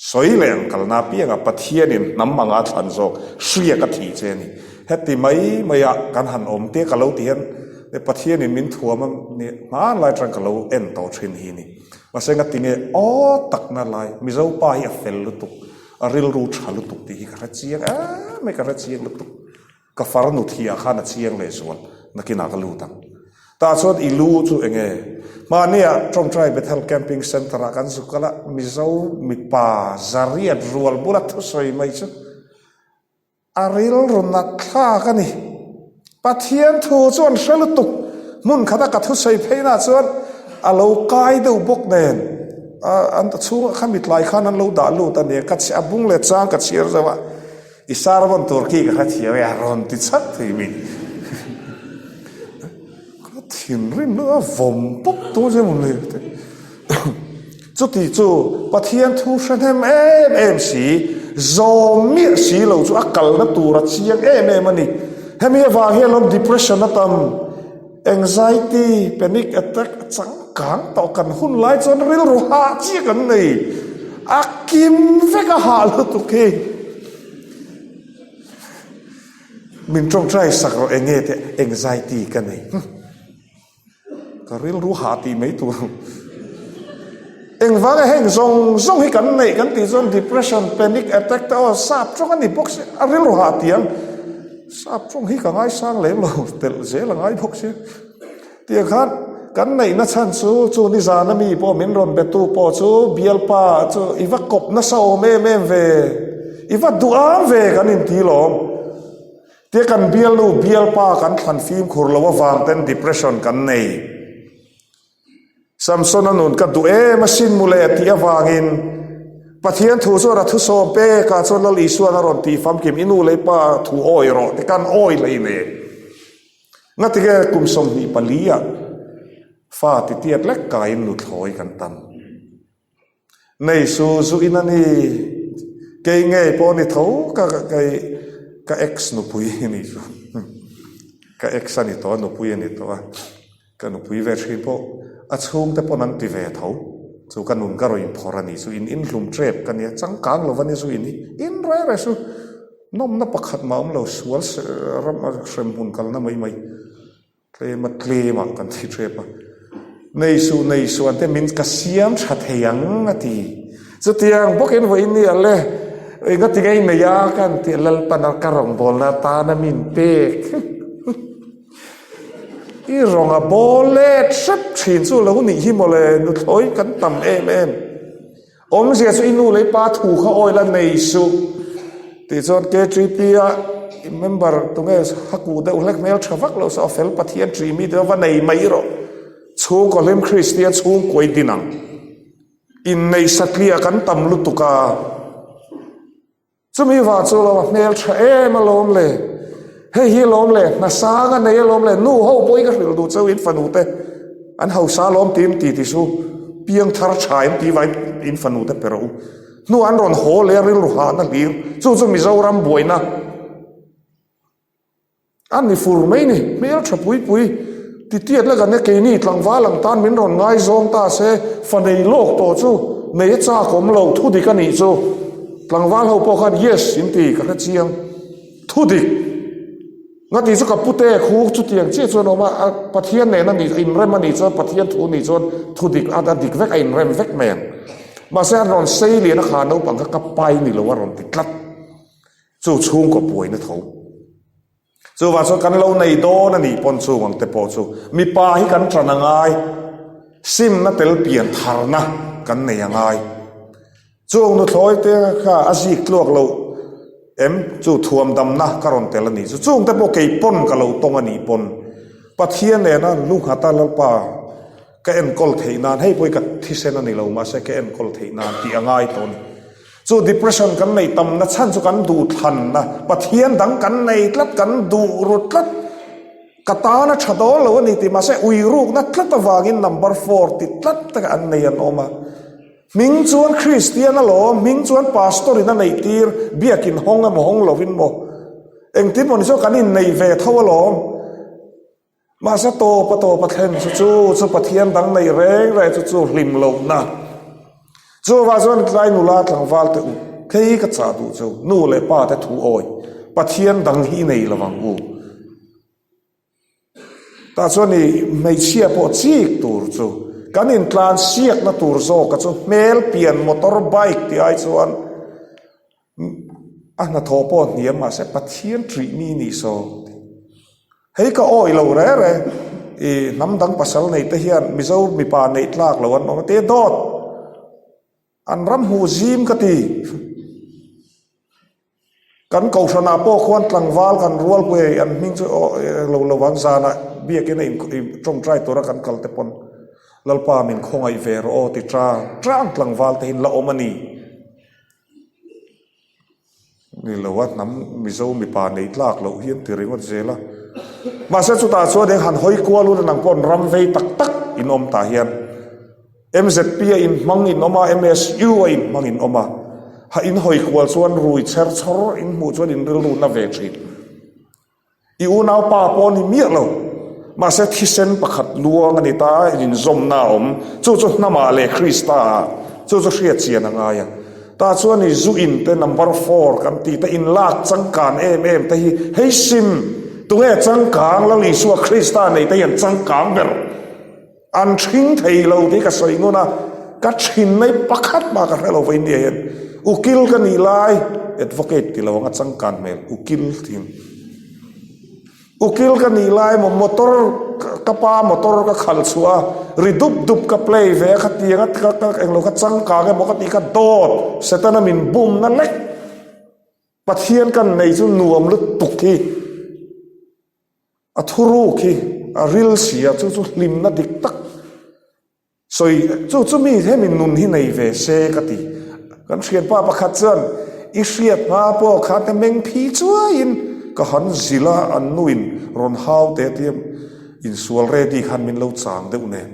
Sawi leh ang kalna apianga Pathianin hnam anga a thlan zawk hria ka thih che a ni. Heti mai maia kan han awm te ka lo ti hian Pathianin min thuam a ni hmanlai atang ka lo en tawh thin hi ni. Mahse nga tinge aw takna lai Mizo pa hi a fel lutuk, a rilru tha lutuk tih hi ka hre chiang em mai, ka hre chiang lutuk. Ka farnu thiah khan a chiang leh zual, nakinah ka lut ang. Tah chuan i lu chu enge? Hmahniah Tawngtai Bethel Camping Centre ah kan zuk kal a, Mizo mipa zariat rual bula thusawi mai chu A rilru nat thlak a ni. Pathian thu chu an hre lutuk. Hmun khata ka thusawi pheihnah chuan a lo kai deuh bawk nen an chhungah kha mitlai khan an lo dah lut a nia. Ka a bung leh chang ka chhiar zauh a, i sermon tur khi ka hrethiam e a rawn ti chat thei mi. Ka thinrim lutuk a vawm pawp tur che maw le. Chuti chu Pathian thu hre hnem em em si, zawm miah si lo chu a kalna tur a chiang em em a ni. Hemi avang hian lawm depression a tam, anxiety, panic attack a changkang tawh kan hun lai chuan rilru hah chiah kan nei. A kim vek a hah lutuk hi. Min tawngtai sak rawh enge te anxiety ka nei. Ka rilru hah tih mai tur. Engvanga heng zawng zawng hi kan neih kan tih chuan depression, panic attack te aw sap tawng a ni bawk si a rilru hah tih ang. Sap tawng hi ka ngaisang lem lo telh zel a ngai bawk si. Tiang khan. Kan neihna chhan chu chu nizana mi pawh min rawn betu pawh chu bialpa chu i va kawp nasa awm em em ve, i va duham ve kan inti lawm. Tia kan bialnu bialpa kan thlan fimkhur lo avang ten depression kan nei. Samsona nun ka duh em asin mu le tih avangin Pathian thu chuan a thusawm pekah chuan Lal Isuan a rawn tih famkim i nu leh i pa thu awi rawh ti kan awi hlei nen. Ngatige kum 24 ah fa titiat lek kaiin nuthlawi kan tam. Nei su zu in a ni, kei ngei pawh ni tho ka kei ka ex nupui a nih chu, ka ex a ni tawh a nupui a ni tawh a, ka nupui ve thin pawh a chhungte pawn an ti ve tho, chu ka nun ka rawn inphawrh a nih chu, in inhlum tep ka nia, changkang lo va ni zu in hi, in reh reh su, nawmna pakhat mah awm lo, sual ram hremhmun kalna mai mai. Tlema tlemah kan thi tep a, nei suh nei suh an te min ka siam tha thei ang a ti. Chutiang bawkin vawiin ni ah le enga ti ngei nei a ka han tih Lalpan a ka rawngbawlna atana min pek i rawn a bawl let hrep thin chu lo nih hi mawle nuthlawi kan tam em em. Awmzia chu i nu leh i pa thu kha oil a nei suh tih chuan KTP a member tunge hakuh deuh hlek hmel tha vak loh saw a fel Pathian ṭih mi te va nei mai rawh. Chhungkaw hlim Kristian chhungkuai din ang. Inneih satliah kan tam lutuk a. Chumi vang chu lo a hmel tha em alawm le, hei hi alawm le, hna sang a nei alawm le, nu ho pawhin ka hrilh duh cheu in fanu te an hausa alawm ti in ti ti chu piang thar tha em tih vangin in fanu te pe rawh u. Hnu an rawn haw leh a rilru hahna hlir, chu chu Mizoram buaina. A ni fur mai ni, hmel tha pui pui titiat la kan e keini tlangval ang tan min rawn ngaizawng ta se, fa nei lawk tawh chu nei a chak awm lo thu dik a nih chu. Tlangval ho pawh khan yes in ti ka hre chiang thu dik. Ngati chu ka pute khu chutiang chiah chuan awm a, a Pathian nen a nih inrem a nih chuan Pathian thu nih chuan thu dik a dik vek a inrem vek mai ang. Mahse an rawn sei lian a kha naupang kha ka pai ni lo a rawn ti tlat. Chu chhungkaw buaina tho. Chuvang chuan kan lo nei dawn a nih pawn chung ang te pawh chu mipa hi kan ṭan a ngai, simna tel pian tharna kan nei a ngai. Chung nuthlawi te kha a zik tluak loh em chu thuam damna ka rawn tel a nih chu. Chung te pawh kei pawn ka lo tawng a nih pawn Pathian nena lu nghata Lalpa ka enkawl theih nan hei pawh hi ka thisen a ni lo mahse ka enkawl theih nan tih a ngai tawh a ni. Chu depression kan neih tamna chhan chu kan duhthlanna Pathian dang kan nei tlat kan duh ru tlat ka tana tha dawn lo a ni tih mahse ui rukna tlat avangin number four ti tlat taka an nei an awm a. Hming chuan Kristian alawm, hming chuan pastor in a neih tir biakin hawng emaw hawng lovin maw engtin maw ni chu kan innei ve tho alawm. Mahse tawpa tawpa thlen chu chu chu Pathian dang neih reng reng chu chu hlim lohna. Chuvah chuan tlai nula tlangval te u, hei ka chah duh chu nu leh pa te thu awi, Pathian dang hi nei lo ang u. Tah chuan i hmeichhia pawh chik tur chu kan intlan siakna tur zawka chu hmel pian motor bike tih ai chuan A hnathawh pawh hniam mahse Pathian ṭih mi nih saw. Hei ka awih lo re re, i hnam dang pasal nei te hian Mizo mipa neih tlak lo an awm a ti dawt. An ram hmuh zim ka ti. Kan kohhranah pawh khuan tlangval kan rual pui hei an hming chu aw lo lo vang zanah biakin a in tawngtai tura kan kal te pawn Lalpa min khawngaih ve rawh aw ti ṭang ṭang tlangval te hi an la awm a ni. Ni lo a, hnam Mizo mipa nei tlak loh hi an ti ringawt zel a. Mahse chutah chuan eng han hawi kual ula nang pawh ram vei tak tak in awm tah hian MZP a inhmang in awm a, MSU a inhmang in awm a, ha in hawi kual chuan rui chher chhawr in hmuh chuan in rilru na ve thin. I unaupa pawh a ni miah lo. Mahse thisen pakhat luang a ni ta, inzawmna a awm. Chu chu hnamah leh Kristaah, chu chu hriat chian a ngai a. Tah chuan i zu in te number four kan tih te inlak changkan em em te hi hei sim, tunge changkang Lal Isua Krista nei te hi an changkang ber. An ṭhing thei lo tih ka sawi ngun a, ka ṭhin mai pakhat mah ka hre lo vawiin nia hian ukil ka nih lai advocate ti lo ang a changkan hmel ukil thin. Ukil ka nih lai maw motor. Ka pa motor ka khalh chhuah a, ri dup dup ka play ve a, khatiang a ka ka englo kha changkang emaw ka tih kha dawt Setana min bumna lek Pathian kan nei chu nuam lutuk hi a thuruk hi a ril si a, chu chu hlimna dik tak. Sawi, Chu chu mi hemi nun hi nei ve se ka ti. Kan thianpa pakhat chuan, I hriat hma pawh khan ka meng phi chuaiin ka han zilh a, an nuin rawn hau teh tia insual ready khan min lo chang deuh nen.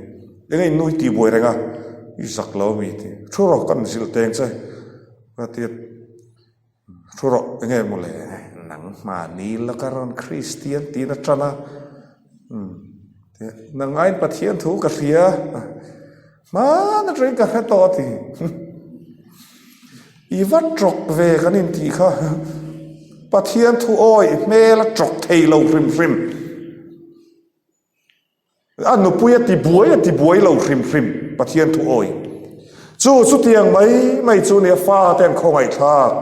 Enge in nu i tih buai reng a, i zak lo ami ti. Thu rawh kan zilh teng che ka ti a. Thu rawh enge maw le, nangmahni laka rawn Kristian tiin a tan a, umm nangaiin Pathian thu ka hria, hman atangin ka hre tawh a ti. I va tawk ve kan intih kha, Pathian thu awih hmel a tawk thei lo hrim hrim. A nupui a ti buai a ti buai lo hrim hrim Pathian thu awi. Chu chutiang mai mai chu nia fa te an khawngaihthlak.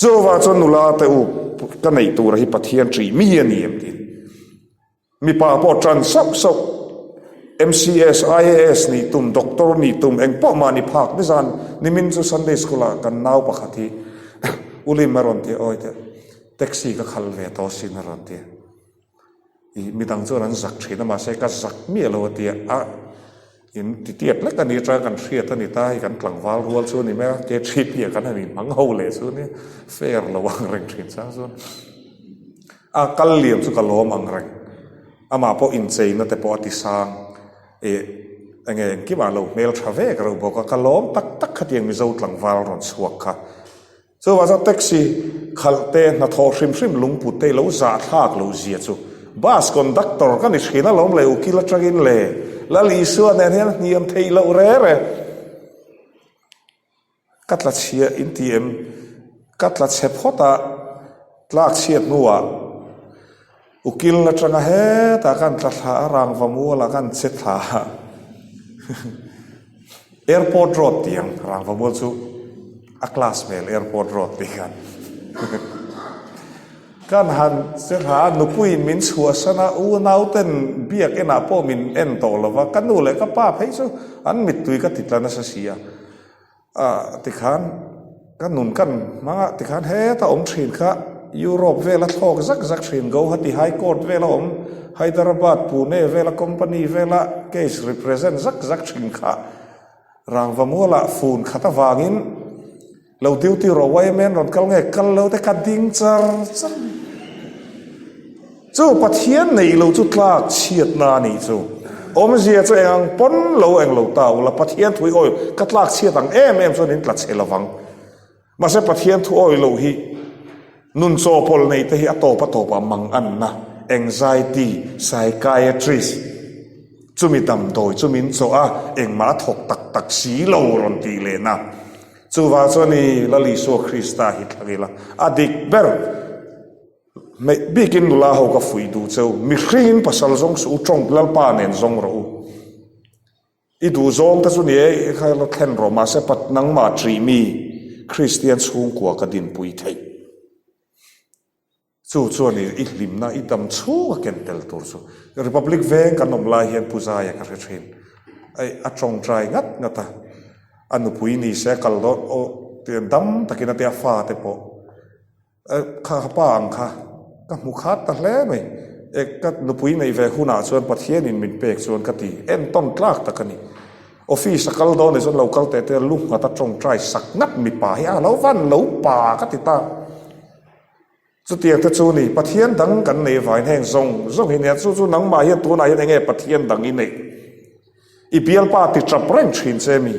Chuvang chuan nula te u ka neih tura hi Pathian ṭih mi a ni em tiin. Mipa pawh ṭan sauh sauh MCS, IAS nih tum, Doctor nih tum eng pawh mahni phak nizan nimin chu Sunday School ah kan nau pakhat hi Ulim a rawn ti a awi teh taxi ka khal ve tawh asin a rawn ti a. Ih midang chuan an zak thin a mahse ka zak miah lo a tia a in ti tiat lek a ni atanga kan hriat a ni ta hei kan tlangval rual chu a ni mai a KTP ah kan han inhmang ho leh chu nia fair lo ang reng thin chang chuan a kal liam chu ka lawm ang reng amah pawh incheina te pawh a ti sang ih enge engkimah lo hmel tha vek reuh bawk a ka lawm tak tak khatiang Mizo tlangval rawn chhuak kha. Chuvang chuan taxi khalh te, hnathawh hrim hrim lungput te i lo zahthlak loh zia chu bus conductor ka ni thin alawm le ukil atangin le Lal Isua nen hian hniam theih loh re re. Ka tla chhia in ti em? Ka tla chhe phawt a, tlak chhiat hnuah Ukil atanga hetah khan tla thla a, rangva mualah khan che thla a, Airport road tih ang, rangva mual chu a class hmel Airport road tih khan kan han che thla a, nupuiin min chhuahsan a, unau ten biak enah pawh min en tawh lo va, ka nu leh ka pa phei chu an mittui ka ti tla nasa si a. Ah tikhan ka nun kan hmang a tikhan heta awm thin kha Europe vela thlawk zak zak thin Guwahati High Court vela awm Hyderabad Pune vela company vela case represent zak zak thin kha rangva mualah fun khat avangin lo duty rawh yma an rawn kal nge kal lo te ka ding char char. Chu Pathian neih lo chu tlak chhiatna a nih chu. Awmzia chu eng ang pawn lo eng lo ta ula, Pathian thu hi awi ka tlak chhiat ang em em chuan in tla chhe lovang. Mahse Pathian thu awi loh hi nun chawpawlh neih te hi a tawp a tawpah mang anna, anxiety, psychiatrist, chumi damdawi chu min chawh a, engmah a thawk tak tak si lo rawn tih lehna. Chuvang chuan i Lal Isua Krista hi thlang ila a dik ber. Hmeih bikin nula ho ka fuih duh cheu, mihringin pasal zawng suh u, tawng Lalpa nen zawng rawh u. I duh zawng te chu ni e, i kha la thlen rawh, mahse pat nangmah ṭih mi Kristian chhungkua ka dinpui theih. Chu chuan i i hlimna, i dam chhung a ken tel tur chu. Republic veng kan awm lai hian Pu Zaia ka hre ṭhin. Ei, a tawngtai ngat ngat a, a nupui ni se a kal dawn aw, dam takin a tia fate pawh. Kha ka pa ang kha ka hmu khat ta hle mai. E ka nupui neih ve hunah chuan Pathianin min pek chuan ka ti entawn tlak tak a ni. Office a kal dawn nih chuan lo kal teh teh a lu nghat a tawngtai sak ngat mipa hi a lo van lo pa ka ti ta. Chutiang te chu ni Pathian dang kan neih vangin heng zawng zawng hi nia chu chu nangmah hian tunah hian enge Pathian dang i neih? I bialpa ti tap reng thin che mi?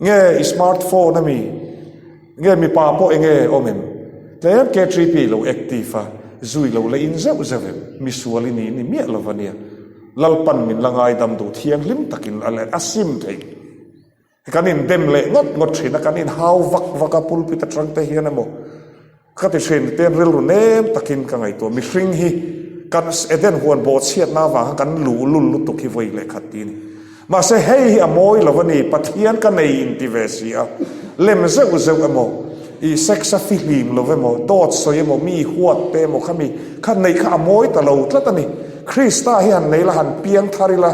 Nge i smart phone ami? Nge mipa pawh enge awm em? Tlem KTP lo active a, zui lo la in zeuh zeuh em? Misual i ni ni miah lo ania. Lalpan min la ngaidam duh thianghlim takin a leh a sim theih. Kan indem leh ngawt ngawt thin a, kan inhau vak vak a pulpit atang te hian emaw. Ka ti thin, ten rilru nem takin ka ngaihtuah. Mihring hi kan Eden huan bawhchhiatna avang khan kan luhlul lutuk hi vawi leh khat ti a ni. Mahse hei hi a mawi lo a ni, Pathian ka nei in ti ve si a. Lem zeuh zeuh emaw, i sex a fihlim lo emaw, dawt sawi emaw, mi huat te emaw khami kha neih kha a mawi ta lo tlat a ni. Krista hi han nei la, han piang thar ila,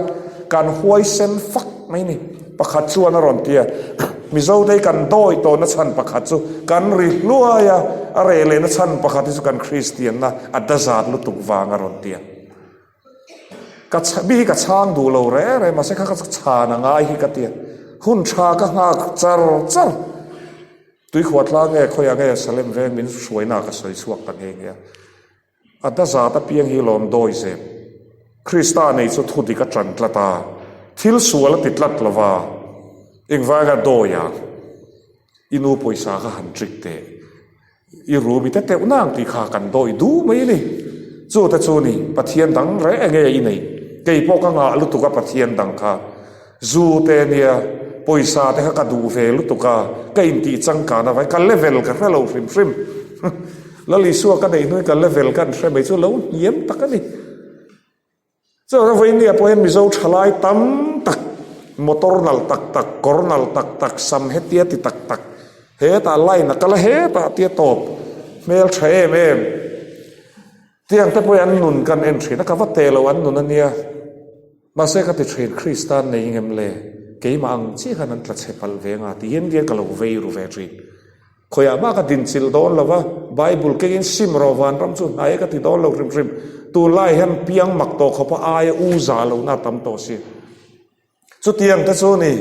kan huaisen fak mai ni. Pakhat chuan a rawn ti a, Mizote hi kan dawi tawhna chhan pakhat chu kan ri hluai a, a reh lehna chhan pakhat hi chu kan Kristianna a dazat lutuk vang a rawn ti a. Ka mi hi ka chhang duh lo reng reng mahse kha ka chhan a ngai hi ka ti a, hun tha ka nghak char char. Tuikhuah tlang nge khawiah nge Salem veng min hruaina ka sawi chhuak ta nghe nghe a. A dazat apiang hi lawm dawi zep. Krista nei chu thu dik a ṭan tlat a, thil sual a ti tlat lo va, engvanga dawi a, i nu pawisa kha han trick teh, i rum i te teuh nang tih kha kan dawi duh mai a ni. Chu te chu ni, Pathian dang reng enge i neih? Kei pawh ka ngah lutuk a Pathian dang kha. Zu te nia, pawisa te kha ka duh ve lutuk a, ka intih changkan avai, ka level ka hre lo hrim hrim. Lal Isua ka neih hnuin ka level ka an hre mai chu lo hniam tak a ni. Chuan vawinia pawh hian Mizo thalai tam tak, motor nalh tak tak, kawr nalh tak tak, sam hetia ti tak tak, hetah line a kal a hetah tia tawp, hmel tha em em. Tiang te pawhin an nun kan en thin a, ka va teh lo an nun a nia. Mahse ka ti thin, Kristan nei ngem le, keimah ang chiah khan an tla chhe palh ve anga ti hian hian ka lo vei ru ve thin. Khawiah mah ka dinchilh dawn lo va, Bible kengin sim rawh vanram chu hnai e ka ti dawn lo hrim hrim. Tunlai hian piang mak tawh khawpa aia u za lohna a tam tawh si. Chutiang te chu ni,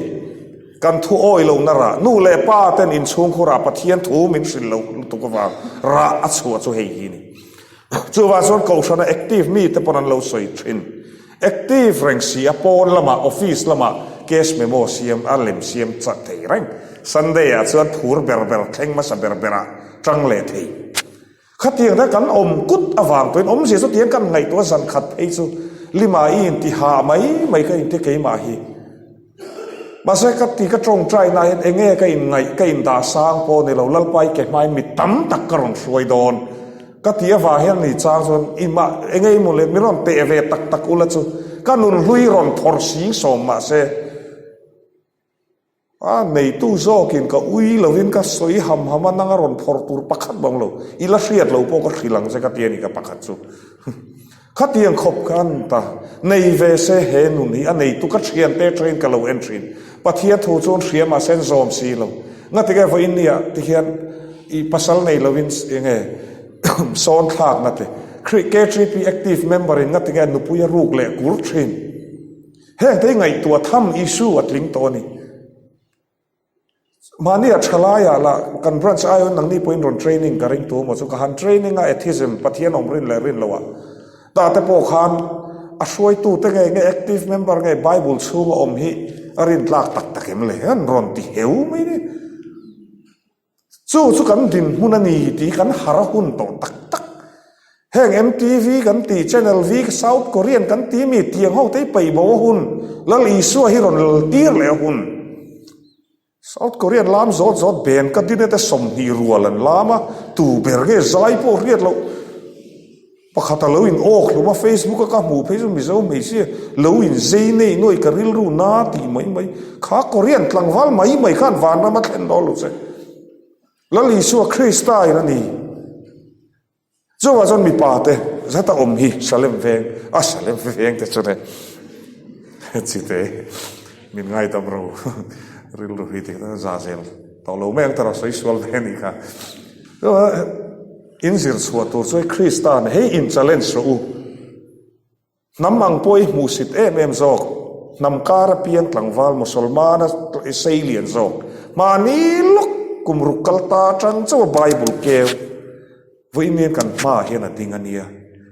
kan thu awi lohna rah, nu leh pa ten inchhungkhurah Pathian thu min hrilh loh lutuk avang rah a chhuah chu hei hi ni. Chuvang chuan Kohhrana active mi te pawn an lo sawi thin. Active reng si a pawn lamah office lamah cash memo siam a lem siam chak thei reng. Sunday ah chuan phur ber ber thleng hmasa ber berah tang leh thei. Khatiang te kan awm kut avang tuin awmzia chu tiang kan ngaihtuah zan khat phei chu lima i inti hah mai mai ka inti keimah hi. Mahse ka ti ka tawngtai na hian enge ka in ngaih ka in dah sang pawh ni lo Lalpa i ke hmain mi tam tak ka rawn hruai dawn ka ti avang hian ni chang chuan i mah enge i mawle mi rawn teh ve tak tak ula chu ka nunhlui rawn phawrh sing sawm mahse A neitu zawkin ka ui lovin ka sawi ham ham a, nang a rawn phawrh tur pakhat bang lo, i la hriat lo pawh ka hrilh ang che ka ti a ni ka pakhat chu. Khatiang khawp kha an ta, nei ve se he nun hi a neitu ka thiante atangin ka lo en thin. Pathian thu chuan hria mahse an zawm si lo. Ngatinge vawiin nia tihian i pasal nei lovin enge sawn thlakna te, KTP active member in ngatinge nupui a ruk leh kur thin. Heng te hi ngaihtuah tham issue a tling tawh a ni. Mahni a tha laiah lah kan branch aiawin nangni pawhin rawn training ka ring tu maw chu ka han training a atheism Pathian awm rin leh rin loh ah tah te pawh khan a hruaitu te nge nge active member nge bible chhunga awm hi a rin tlak tak tak em le an rawn ti heu mai ni. Chu chu kan dinhmun a ni tih kan har a hun tawh tak tak. Heng MTV kan tih, Channel V, South Korean kan tih mi tiang ho te hi peih bo a hun, Lal Isua hi rawn lal tir leh a hun. South Korean lam zawt zawt ben ka dine te 20 rual an lam a, tu ber nge zai pawh hriat loh. Pakhat a lo in awk hlum a, Facebook a ka hmuh phei chu Mizo hmeichhia lo in zei nei nuai ka rilru na tih mai mai. Kha Korean tlangval mai mai khan vanram a thlen dawn lo che. Lal Isua Krista in a ni. Chuvah chuan mipa te zet a awm hi Salem veng, a Salem veng te chu ne chite min ngaidam ro rilru hi tih za zel tawh lo mai ang ta rawh sawi sual ve a nih kha. In zir chhuah tur chu hei Krista nen hei in challenge rawh u. Hnam ang pawh i hmuhsit em em zawk, hnam kar a piang tlangval Mosolmana i sei lian zawk. Mahni lawk kum ruk kal ta atang chauh a Bible keu vawiin hian kan hmaah hian a ding a nia.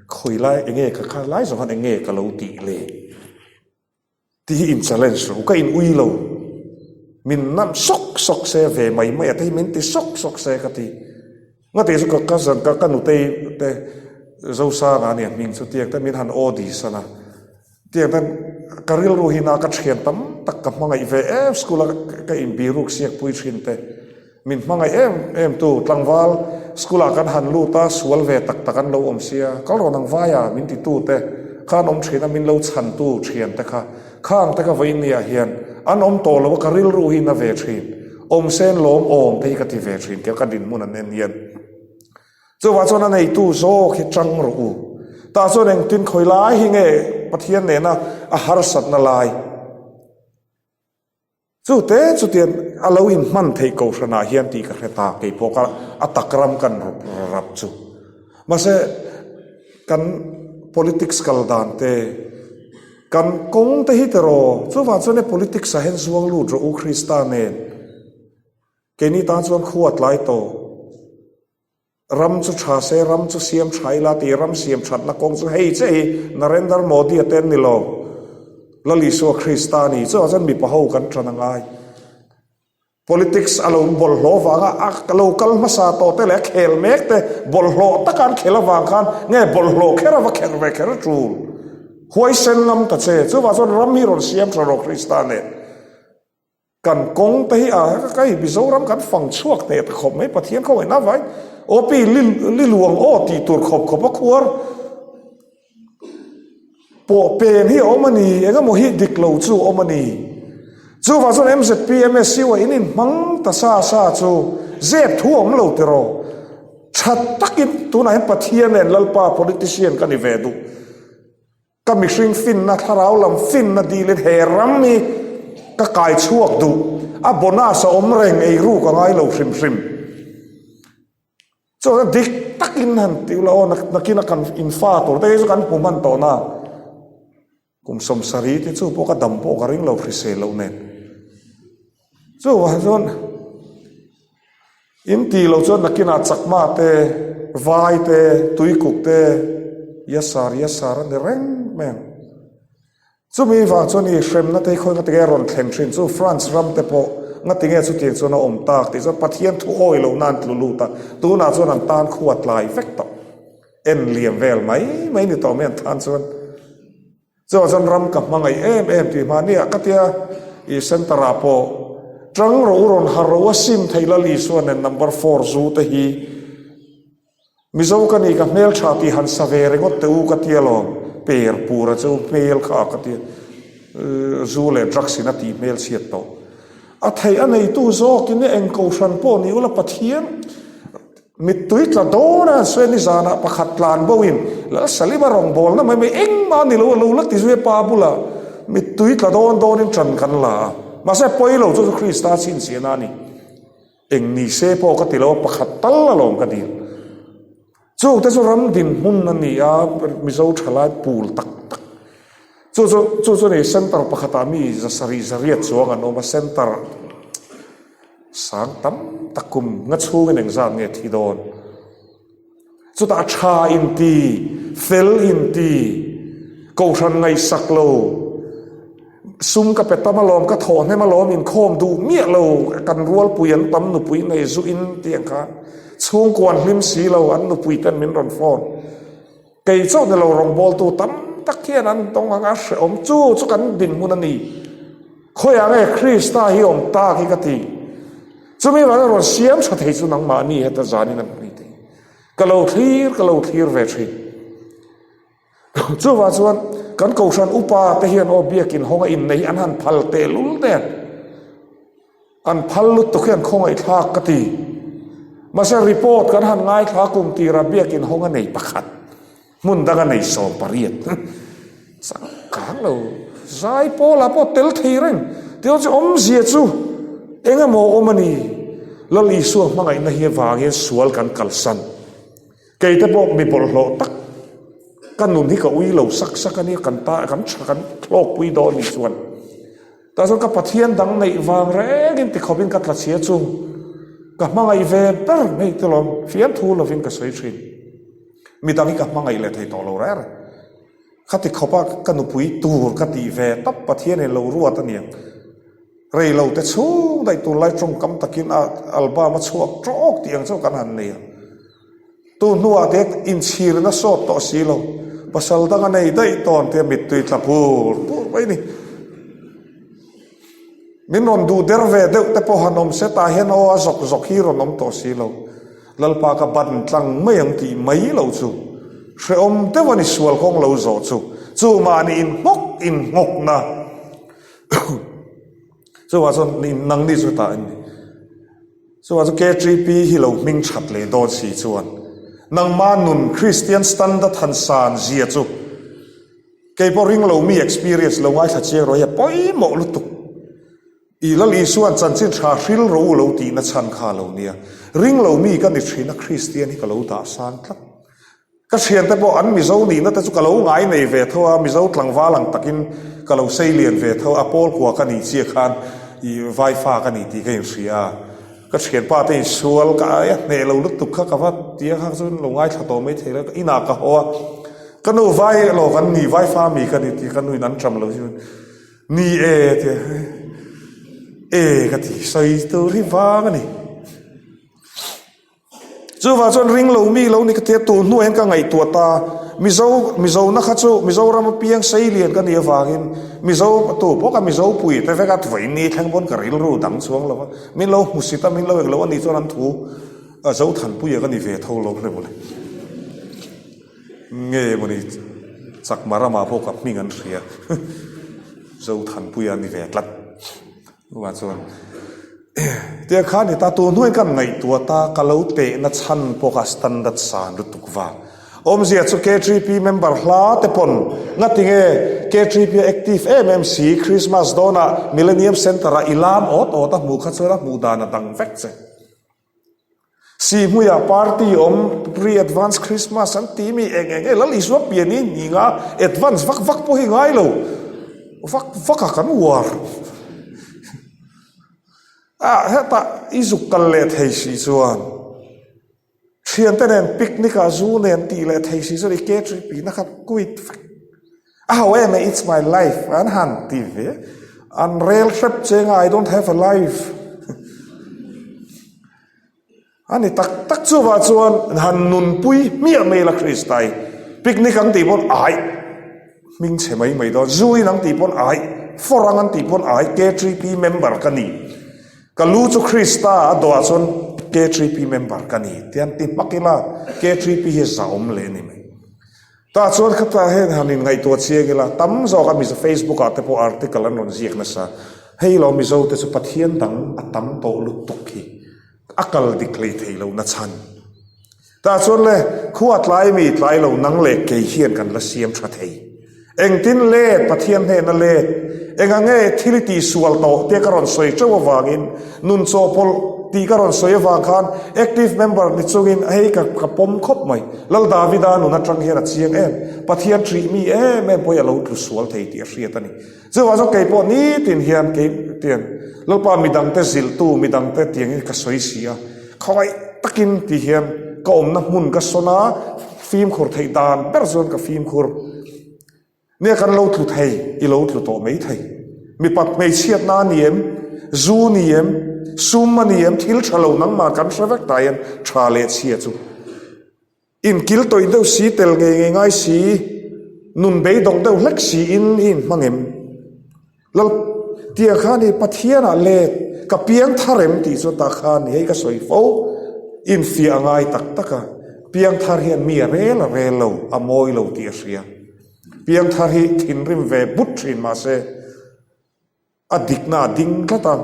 Khawi lai enge ka kha lai zawng khan enge ka lo tih le? Ti hi in challenge rawh u, ka in ui lo. Min nam sawk sawk se ve mai mai a te hi min ti sawk sawk se ka ti. Ngati chu ka cousin ka ka nutei te Zosanga ania hming chu tiang te min han aw di san a. Tiang ten ka rilru hi na ka thian tam tak ka hmangaih ve em school a ka in biruk siak pui thin te. Min hmangaih em em tu tlangval school ah kan han lut a, sual ve tak tak an lo awm sia, kal rawn ang vai a min ti tu te kha an awm thin a, min lo chhan tu thian te kha khang te kha vawiin ni ah hian an awm tawh lo a, ka rilru hi na ve thin, awm sen lawm awm te hi ka ti ve thin tia ka dinhmun an en hian. Chuvah chuan a neitu zawk hi chang rawh u. Tah chuan engtin khawi lai hi nge Pathian nena a harsatna lai? Chu te chutiang a lo inhman theih kohhranah hian tih ka hre ta kei pawh ka a tak ram kan rap chu. Mahse kan politics kal dan te kan kawng te hi tiraw chuvang chuan politics ah hian zuang lut rawh u Krista nen keini tan chuan khua tlai tawh. Ram chu tha se, ram chu siam tha ila tih ram siam thatna kawng chu hei che hi Narendra Modi a ten ni lo. Lal Isua Krista a ni. Chuvang chuan mipa ho kan tan a ngai. Politics a lo bawlhhlawh vanga a lo kal hmasa tawh te leh a khel mek te bawlhhlawh taka an khel avang khan nge bawlhhlawh kher a va kher ve kher tul. Huaisen ngam ta che. Chuvang chuan ram hi rawn siam tha rawh Krista nen. Kan kawng te hi a ka hei Mizoram kan fang chhuak hneh ta khawp mai Pathian khawngaihna avangin aw pi li luang aw tih tur khawp khawp a khuar pawh pen hi a awm a ni eng emaw hi dik lo chu a awm a ni chuvang chuan MZP MSU ah in inhmang ta sa sa chu zep thu a awm lo tiraw tha takin tunah hian Pathian nen Lalpa politician ka ni ve duh. Ka mihring finna, thlarau lam finna dilin he ram hi ka kai chhuak duh. A bonus a awm reng, ei ruk a ngai lo hrim hrim. Chuan dik takin han ti ula aw, nakina kan infa tur te hi chu kan hmu hman tawh na. Kum sawmsarih te chu pawh ka dam pawh ka ring lo hrisel loh nen. Chuvang chuan in tih loh chuan nakinah chakma te, vai te, tuikuk te, yasar yasar a ni reng mai ang. Chumi vang chuan i hremna te hi khawi nga tinge a rawn thlen thin chu France ram te pawh nga tinge chutiang chuan a awm tak tih chuan Pathian thu awi lohna an tlu lut a, tunah chuan an tan khua tlai vek tawh. En liam vel mai mai ni tawh mai an tan chuan. Chuvang chuan ram ka hmangaih em em tih hma nia ka tia i center ah pawh tang ro rawn har ro a sim thei Lal Isua nen number four zu te hi Mizo ka ni ka hmel tha tih han sa ve ringawt teh u ka tia lawm per pura chu hmel kha ka tia zu leh drugs in a tih hmel chhiat tawh a theih a neitu zawk in eng kohhran pawh ni ula Pathian Mittui tla dawn a an sawi a, nizanah pakhat tlan bo in Lal Salima rawngbawlna mai mai engmah a ni lo a, lo la ti zui a pa bulah mittui tla dawn dawnin ṭan kan la a, mahse pawi lo chu chu Krista chhinchhiahna a ni. Eng ni se pawh ka ti lo a, pakhat tal alawm ka dil. Chungte chu ram dinhmun a ni a, Mizo ṭhalai pul tak tak. Chu chu chu chu ni center pakhatah mi zasarih zariat chuang an awm a, center. Sang tam tak kum nga chhungin engzat nge thi dawn? Chutah tha inti, fel inti, kohhran ngaihsak lo, sum ka pe tam alawm, ka thawh hnem alawm, inkhawm duh miah lo, kan rualpui an tam nupui nei zu in tih ang khan chhungkuan hlim si lo an nupui ten min rawn phone. Kei chauh ni lo rawngbawltu tam tak hian an tawng ang a hrehawm chu chu kan dinhmun a ni. Khawiah nge Krista hi awm tak hi ka ti. Chumi vanga rawn siam tha thei chu nangmahni heta zanin a hmu thei. Ka lo thlir ka lo thlir ve thin. Chuvang chuan kan kohhran upa te hian aw biakin hawnga innei an han phal tehlul nen. An phal lutuk hi an khawngaihthlak ka ti. Mahse report kan han ngaithla kum tira biakin hawng a nei pakhat, hmun dang a nei 18. Changkang lo zai pawlah pawh tel thei reng. Tichuan chu awmzia chu eng emaw awm a ni. Lal Isua hmangaihna hi avangin sual kan kalsan. Keite pawh mi bawlhhlawh tak ka nun hi ka ui lo sak sak a nia, kan ta kan tha kan hlawkpui dawn ni chuan. Tah chuan ka Pathian dang neih vang rengin ti khawpin ka tla chhia chu ka hmangaih ve ber mai te lawm fiamthu lovin ka sawi thin. Midang hi ka hmangaih leh thei tawh lo reng reng. Khati khawpa ka nupui tur ka tih ve tawp Pathianin lo ruat a niang. Rei lo te chhung daih tunlai tawngkam takin a album a chhuak tawk tih ang chu kan han nei a. Tu hnuah te inchhirna sawt tawh si lo, pasal dang a nei daih tawn tia mittui tla pur pur mai ni. Min rawn duh der ve deuh te pawh han awm se tah hian aw a zawk zawk hi rawn awm tawh si lo. Lalpa ka ban tlang mai ang tih mai lo chu hrehawm deuh a ni sual kawng lo zawh chu. Chu mahni inhnawk inhnawkna chuvah chuan nangni chu tah an ni. Chuvang chu KTP hi lo hming that leh dawn si chuan. Nangma nun Kristian standard han san zia chu kei pawh ring lo mi experience lo ngaithla chiang rawh hi a pawimawh lutuk. I Lal Isua'n chanchin tha hril ro u lo tihna chhan kha a lo nia. Ring lo mi ka ni thin a Kristian hi ka lo dah san tlat. Ka thiante pawh an Mizo nihna te chu ka lo ngai nei ve tho a, Mizo tlangval ang takin ka lo sei lian ve tho a, Paul kua ka nih chiah khan i Vaifa ka ni tih ka inhria a. Ka thianpa te insual ka ai a hneh lo lutuk kha ka va ti a, kha chu lo ngaithla tawh mai thei lo, inah ka haw a, ka nu vai elaw kan ni, Vaifa mi ka ni tih ka nuin an ṭam lo hi chuan ni e ti a, e ka ti sawi tur hi vang a ni. Chuvah chuan ring lo mi lo ni ka tia tun hnuah hian ka ngaihtuah ta. Mizo Mizona kha chu Mizoram apiang seilian ka nih avangin Mizo tu pawh ka Mizo pui te vek a vawiin ni thleng pawn ka rilru dang chuang lo va. Min lo hmusit a min lo englo a nih chuan an thu a Zothanpuia ka ni ve tho lo hle mawle. Nge mawni Chakma ramah pawh ka hming an hria Zothanpuia a ni ve tlat. Chuvah chuan tiang kha ni ta tun hnuaiin kan ngaihtuah ta ka lo tehna chhan pawh kha standard san lutuk vang. Awmzia chu K3P member hla te pawn ngatinge K3P a active em em si Christmas dawnah Millennium Centre ah i lam awt awt a hmuh kha chuan a hmuh dan a dang vek che. Sihhmuiah party awm pre-advance Christmas an ti mi eng eng e Lal Isua pian hi ni nga advance vak vak pawh hi ngai lo vak vak a kan uar a hetah i zuk kal leh thei si chuan thiante nen picnic ah zu nen tih leh thei si chuan i ke tui pihna kha quit vek a ho em e it's my life an han ti ve an rel hrep cheng a I don't have a life. A ni tak tak chuvah chuan han nunpui hmiah mai la Kristai. Picnic ang tih pawn ai hming chhe mai mai dawn, zu in ang tih pawn ai, fawr ang an tih pawn ai, K3P member ka ni. Ka lu chu Krista a dawhah chuan K3P member ka ni ti an ti hmak ila K3P hi zahawm leh a ni mai. Tah chuan khatah hian han inngaihtuah chiang ila, tam zawk a Mizo Facebook ah te pawh article an rawn ziak nasa. Hei lo Mizo te chu Pathian dang a tam tawh lutuk hi a kal dik hlei thei lo na chhan. Tah chuan le khua tlai mi tlai lo nang leh kei hian kan la siam tha thei. Engtin let Pathian hnena let enga nge thil i tihsual tawh tia ka rawn sawi teuh avangin nun chawhpawlh tih ka rawn sawi avang khan active member ni chungin hei ka ka pawm khawp mai. Lal Davida nun atang hian a chiang em. Pathian ṭih mi em em pawh hi a lo tlu sual thei tih a hriat a ni. Chuvang chuan kei pawh nitin hian kei tiang Lalpa midangte zilhtu midangte tiangin ka sawi si a, khawngaih takin ti hian ka awmna hmun ka sawn a, fimkhur theih dan ber chuan ka fimkhur. Nia kan lo tlu thei, i lo tlu tawh mai thei. Mipat hmeichhiatna a ni em? Zu ni em? Sum a ni em? Thil tha lo nangmah kan hre vek tah hian tha leh chhia chu. Inkil tawih deuh si, tel ngei ngei ngai si, nun beidawng deuh hlek siin i inhmang em? Lal tia kha ni Pathianah let ka piang thar em tih chu tah khan hei ka sawi fo infiah a ngai tak tak a, piang thar hian mi a rel a rel lo, a mawi lo tih a hria. Piang thar hi thinrim ve but thin mahse a dikna a ding tlat a,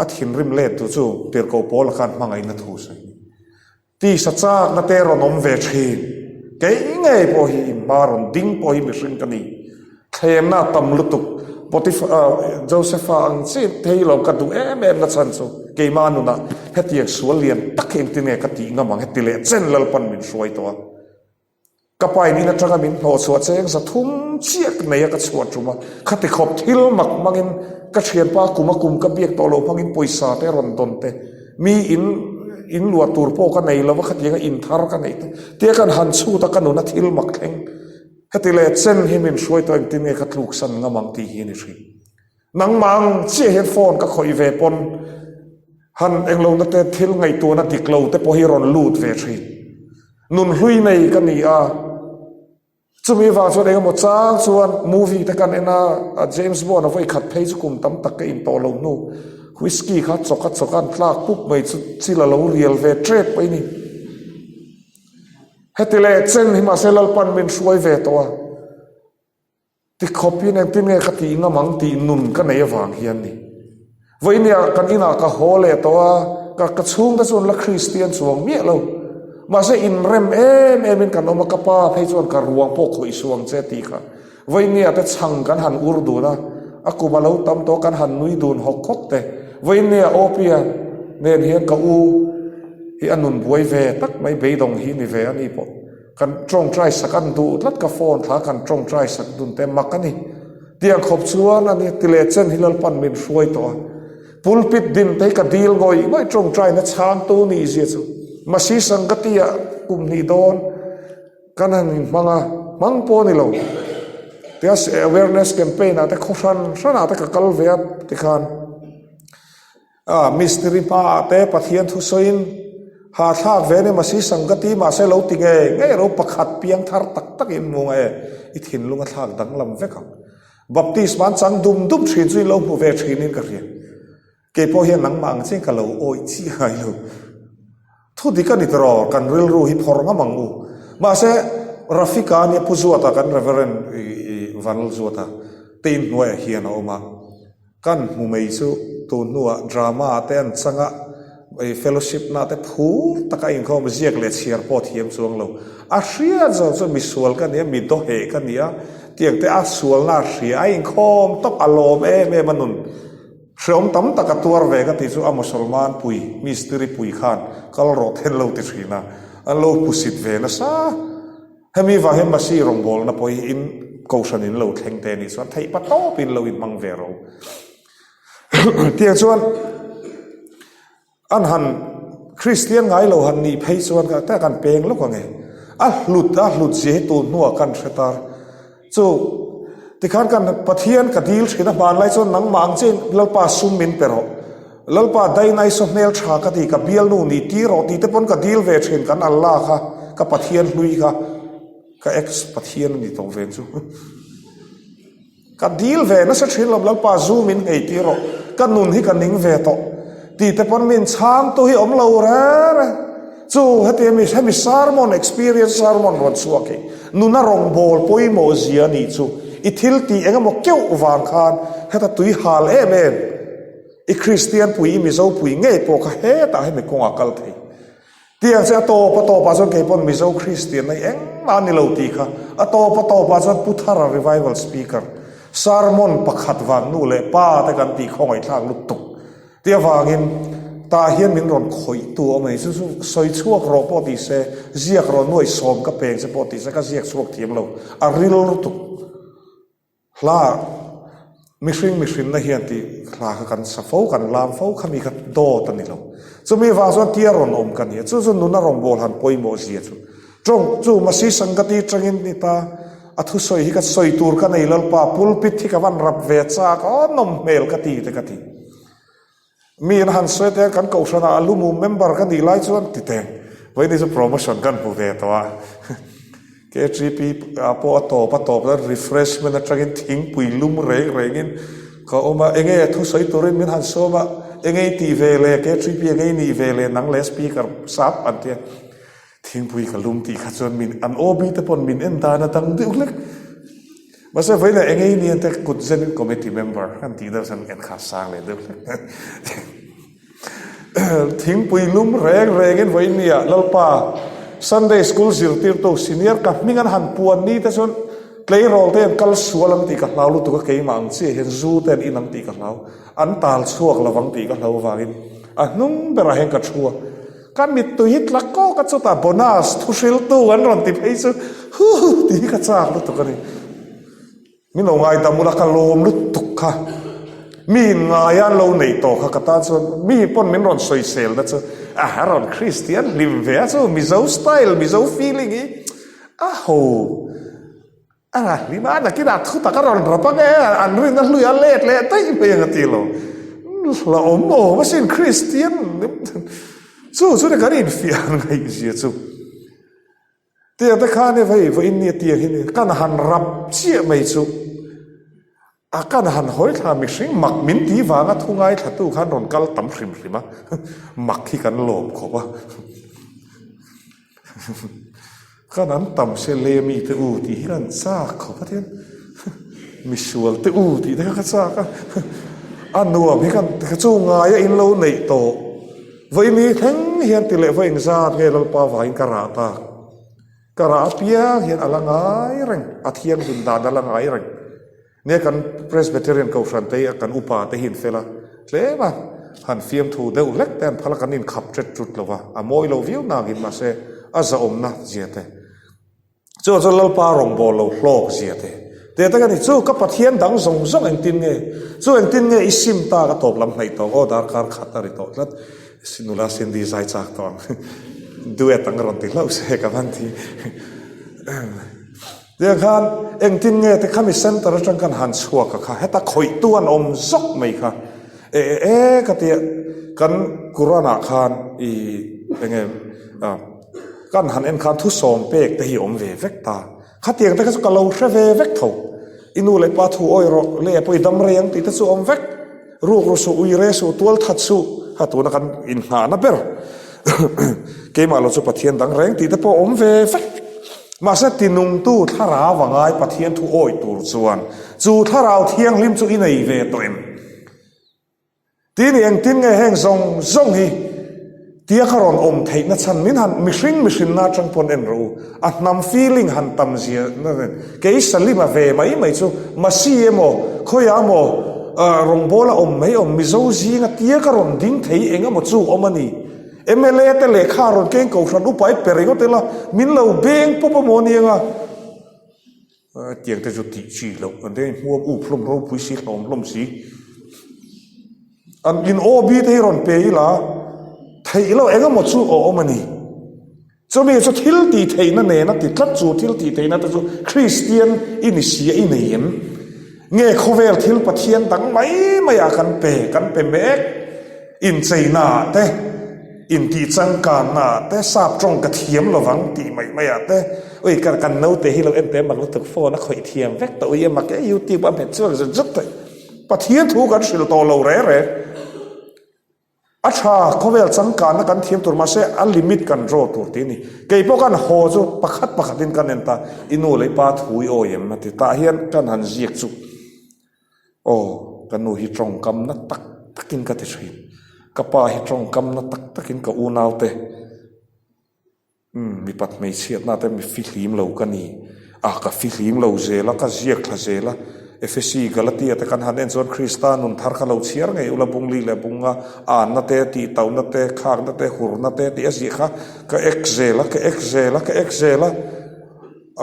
a thinrim let tu chu tirhkoh Paula khan hmangaihna thu sawi a ni. Tisa chakna te rawn awm ve thin. Kei ngei pawh hi inhma rawn ding pawh hi mihring ka ni. Thlemna a tam lutuk. Potiphar, Josepha ang chi thei lo ka duh em em na chhan chu keimah nunah hetiang sual lian tak hi engtin nge ka tih ngam ang heti leh chen Lalpan min hruai tawh a. Ka pa in in atanga min hnawh chhuah cheng za thum chiah nei a ka chhuah tum a, khati khawp thil mak hmangin ka thianpa kum a kum ka biak tawh loh hmangin pawisa te rawn dawn te, mi in in luah tur pawh ka nei lo va khatianga in thar ka neih te, tia kan han chhut a ka nuna thil mak thleng heti leh chen hi min hruai tawh engtin nge ka tluksan ngam ang tih hi a ni thin. Nangmah ang chiah hian phone ka khawih ve pawn han englo na te thil ngaihtuahna dik lo te pawh hi rawn lut ve thin. Nun hlui nei ka ni a, chumi vang chuan engemaw chang chuan movie te kan en a, James Bond a vawi khat phei chu kum tam tak ka in tawh lo hnu, whisky kha chawk a chawk a an tlak pup mai chu chil a lo rial ve tep mai ni. Heti leh chen hi mahse Lalpan min hruai ve tawh a. Tikhawpin engtin nge ka tih ngam ang tih nun ka nei avang hian ni. Vawinia kan inah ka haw leh tawh a, ka ka chhungte chu an la Kristian chuang miah lo. Mahse inrem em em in kan awm a, ka pa phei chuan ka ruang pawh khawih suh ang che tih kha. Vawinia te chhang kan han ur dun a, a kum a lo tam tawh kan han nui dun hawk hawk te. Vawinia Awpia nen hian ka u hi a nun buai ve tak mai beidawng hi ni ve a ni pawh. Kan tawngtai sak an duh tlat ka phone thla kan tawngtai sak dun te mak a ni. Tiang khawp chuan a ni ti leh chen hi Lalpan min hruai tawh a. Pulpit din te hi ka dil ngawih ngawih tawngtaina chhangtu nih zia chu Masi Sangati-ah kum hnih dawn kan han inhmang a, hmang pawh a ni lo. Tia awareness campaign ah te khaw hran hran ah te ka kal ve a tikhan ah mistiri hma ah te Pathian thusawiin hahthlak ve a ni Masi Sangati mahse lo ti ngei ngei ro pakhat piang thar tak tak in hmu nge i thinlung a thlak danglam vek ang. Baptisma an chang dum dum thin chu in lo hmu ve thin in ka hria. Kei pawh hian nangmah ang chian ka lo awih chiah ngai lo. Thu dik a ni tawh kan rilru hi phawrh ngam ang u. Mahse Rafika nia Pu Zuata kan Reverend Vanlalzuata te inhnuaiah hian a awm a. Kan hmu mai chu tun hnuah drama te an chang a, fellowship na te phur taka inkhawm ziak leh chhiar pawh thiam chuang lo. A hriat zawng chu misual ka ni a, mi dawheh ka ni a, tiang te a sualna a hria, a inkhawm tawp a lawm em em a nun. Hreawm tam tak a tuar ve ka tih chu a Mosolman pui, mistiri pui khan kal rawh then lo ti thin a, an lo hmusit ve nasa. Hemi vang hian Masi rawngbawlna pawh hi in kohhran in lo thleng te anih chuan theih pa tawp in lo inhmang ve ro. Tiang chuan an han Kristian ngai lo han nih phei chuan ka kan peng lawk ang e. A hlut a hlut zia hi tun hnuah kan hre tar. Chu tikhan kan Pathian ka dil thin a hmanlai chuan nangmah ang chiahin Lalpa sum min pe rawh. Lalpa Dainai saw hmel tha ka ti, ka bialnu ni ti rawh tih te pawn ka dil ve thin kan Allah kha, ka Pathian hlui kha, ka ex Pathian a ni tawh ve chu. Ka dil ve nasa thin lo Lalpa zu min nghei ti rawh, ka nun hi ka ning ve tawh tih te pawn min chhang tu hi awm lo reng reng. Chu heti ami hemi sermon experience sermon rawn chhuak hi nuna rawngbâwl pawimawh zia a nih chu i thil tih eng emaw keuh vang khan heta tui hal em em i Kristian pui i Mizo pui ngei pawh kha hetah hemi kawngah kal thei. Tiang che a tawp a tawpah chuan kei pawn Mizo Kristian na hi engmah a ni lo tih kha a tawp a tawpah chuan Pu Thara revival speaker sermon pakhat vang nu leh pa te kan tih khawngaihthlak lutuk Ti avangin tah hian min rawn khawihtu a awm a ni. Chu chu sawi chhuak rawh pawh ti se, ziak rawh nuaih sawm ka peng che pawh ti se ka ziak chhuak thiam lo. A ril lutuk. Hla mihring mihrinna hian tih hla kha kan sa fo, kan lam fo kha mi kha dawt a ni lo. Chumi vang chuan tia rawn awm ka ni a. Chu chu nuna rawngbâwl han pawimawh zia chu. Tawng chu Masi Sangati tangin ni ta, a thusawi hi ka sawi tur ka nei Lalpa, pulpit hi ka van rap ve chak aw nawm hmel ka ti te ka ti. Mi an han sawi te kan kohhranah a lumu member ka nih lai chuan ti teng, vawiin chu promotion kan hmu ve tawh a, KTP ah pawh a tawp a tawp a refreshment atangin thingpui lum reng rengin ka awm a, enge a thusawi turin min han sawm a, enge i tih ve le KTP enge i nih ve le nang leh speaker sap an ti a. Thingpui ka lum tih kha chuan min an OB te pawn min en dan a dang deuh hlek. Mahse vawiin ah eng ei ni te kut zen committee member kan tih deuh chuan en kha sang leh deuh hlek. Thingpui lum reng reng in vawiin ni ah Lalpa Sunday school zirtirtu senior ka hming an han puan ni te chuan tleirawl te an kal sual ang tih ka hlau lutuk a keimah ang chiah hian zu te an in ang tih ka hlau an tal chhuak lovang tih ka hlau avangin a hnung berah hian ka thu a. Ka mittui hi tla kawk a chutah bonus thu hriltu an rawn ti phei chu huh tih hi ka chak lutuk a ni. Min lo ngaidam ula ka lawm lutuk kha. Mi in ngai a an lo neih tawh kha ka tan chuan mi pawn min rawn sawisel na chu a rawn Kristian hlim ve a chu Mizo style Mizo feeling hi a ho. A ra hlim a, nakinah thu tak a rawn rap ang e, an rinna hlui a let leh daih mai ang a ti lo. Hla awm awm asin Kristian chu chu ni kan infiah han ngaihzia chu. Tiang te khan e vei vawiin ni a tiang hi ni kan han rap chiah mai chu a kan han hawi thla mihring mak min ti vanga thu ngaithlatu khan rawn kal tam hrim hrim a, mak hi kan lawm khawp a. Khan an tam se le mi te u tih hi kan chak khawp a tin misual te u tih te kha ka chak a a nuam hi kan chu ngaia in lo neih tawh. Vawi thleng hian ti leh vawi engzat nge Lalpa vangin ka rah tak? Ka rah apiang hian a la ngai reng, a thianghlim dan a la ngai reng. Nia kan Presbyterian Kohhran te hi kan upa te hi an fel a, tlem a, han fiamthu deuh hlek te an phal a, kan inkhap ṭet ṭut lo va, a mawi lo viau nangin mahse a zahawmna zia te. Chuan chuan Lalpa rawngbâwl lo hlâwk zia te. Tih tak a ni, Chu ka Pathian dang zawng zawng engtin nge? Chu engtin nge i sim tak a tawp lam hnaih tawh aw darkar khat a ri tawh tlat. Nula Cindy zai chak tawh ang. Duet ang rawn ti hlauh se ka van ti. Tiang khan engtin nge te khami center atang khan han chhuak a kha heta khawihtu an awm zawk mai kha e e e ka tia kan Quran ah khan i enge ah kan han en khan thusawm pek te hi awm ve vek ta khatiang te kha chu ka lo hre ve vek tho i nu leh pa thu awi rawh leh pawh i dam rei ang tih te chu awm vek. Rukru suh, uire suh, tual that suh, ha tuna kan inhnahna ber keimah lo chu Pathian dang reng tih te pawh awm ve vek. Mahse tinungtu thlarau a ngai Pathian thu awih tur chuan chu thlarau thianghlim chu i nei ve tawh em? Tih ni engtin nge heng zawng zawng hi Tia ka rawn awm theihna chhan min han mihring mihrinna atang pawn en rawh u. A hnam feeling han tam zia na nen. Kei Salima ve mai mai chu Masi emaw khawiah emaw rawngbawla awm mai awm Mizo zinga tia ka rawn ding thei eng emaw chu awm a ni. Mla te lehkha rawn keng kohhran upa i pe ringawt ila min lo beng pawp amaw anianga. Tiang te chu tih chi loh an te hmuam up hlawm ropui si hlawm hlawm si. An in OB te hi rawn pe ila theih loh eng emaw chu a awm a ni. Chumi chu thil tih theihna nena ti tlat chu thil tih theihna te chu Kristian i ni sia i nei em? Nge khawvel thil Pathian dang mai mai ah kan pe kan pe mek? Incheina ah te, intih changkanna ah te, sap tawng ka thiam lovang tih mai mai ah te, ui ka kan naute hi lo en teh mak lutuk phone a khawih thiam vek tawh ui a mak e youtube a hmet chuak zut zut tawh Pathian thu kan hrilh tawh lo reh reh. A tha khawvel changkanna kan thiam tur mahse a limit kan draw tur tih a ni. Kei pawh kan haw chu pakhat pakhatin kan en ta, i nu leh i pa thu i awi em a ti. Tah hian kan han ziak chu aw ka nu hi tawngkamna tak takin ka ti thin. Ka pa hi tawngkamna tak takin ka unaute. Umm, mipat hmeichhiatna te mi fihlim lo ka ni. A, ka fihlim lo zel a, ka ziak thla zel a. Efesi, Galatia te kan han en chuan Krista nun thar kha lo chhiar ngei ula bungli leh bunga anna te, tihtohna te, khakna te, hurna te tih a ziah kha ka ek zel a, ka ek zel a, ka ek zel a.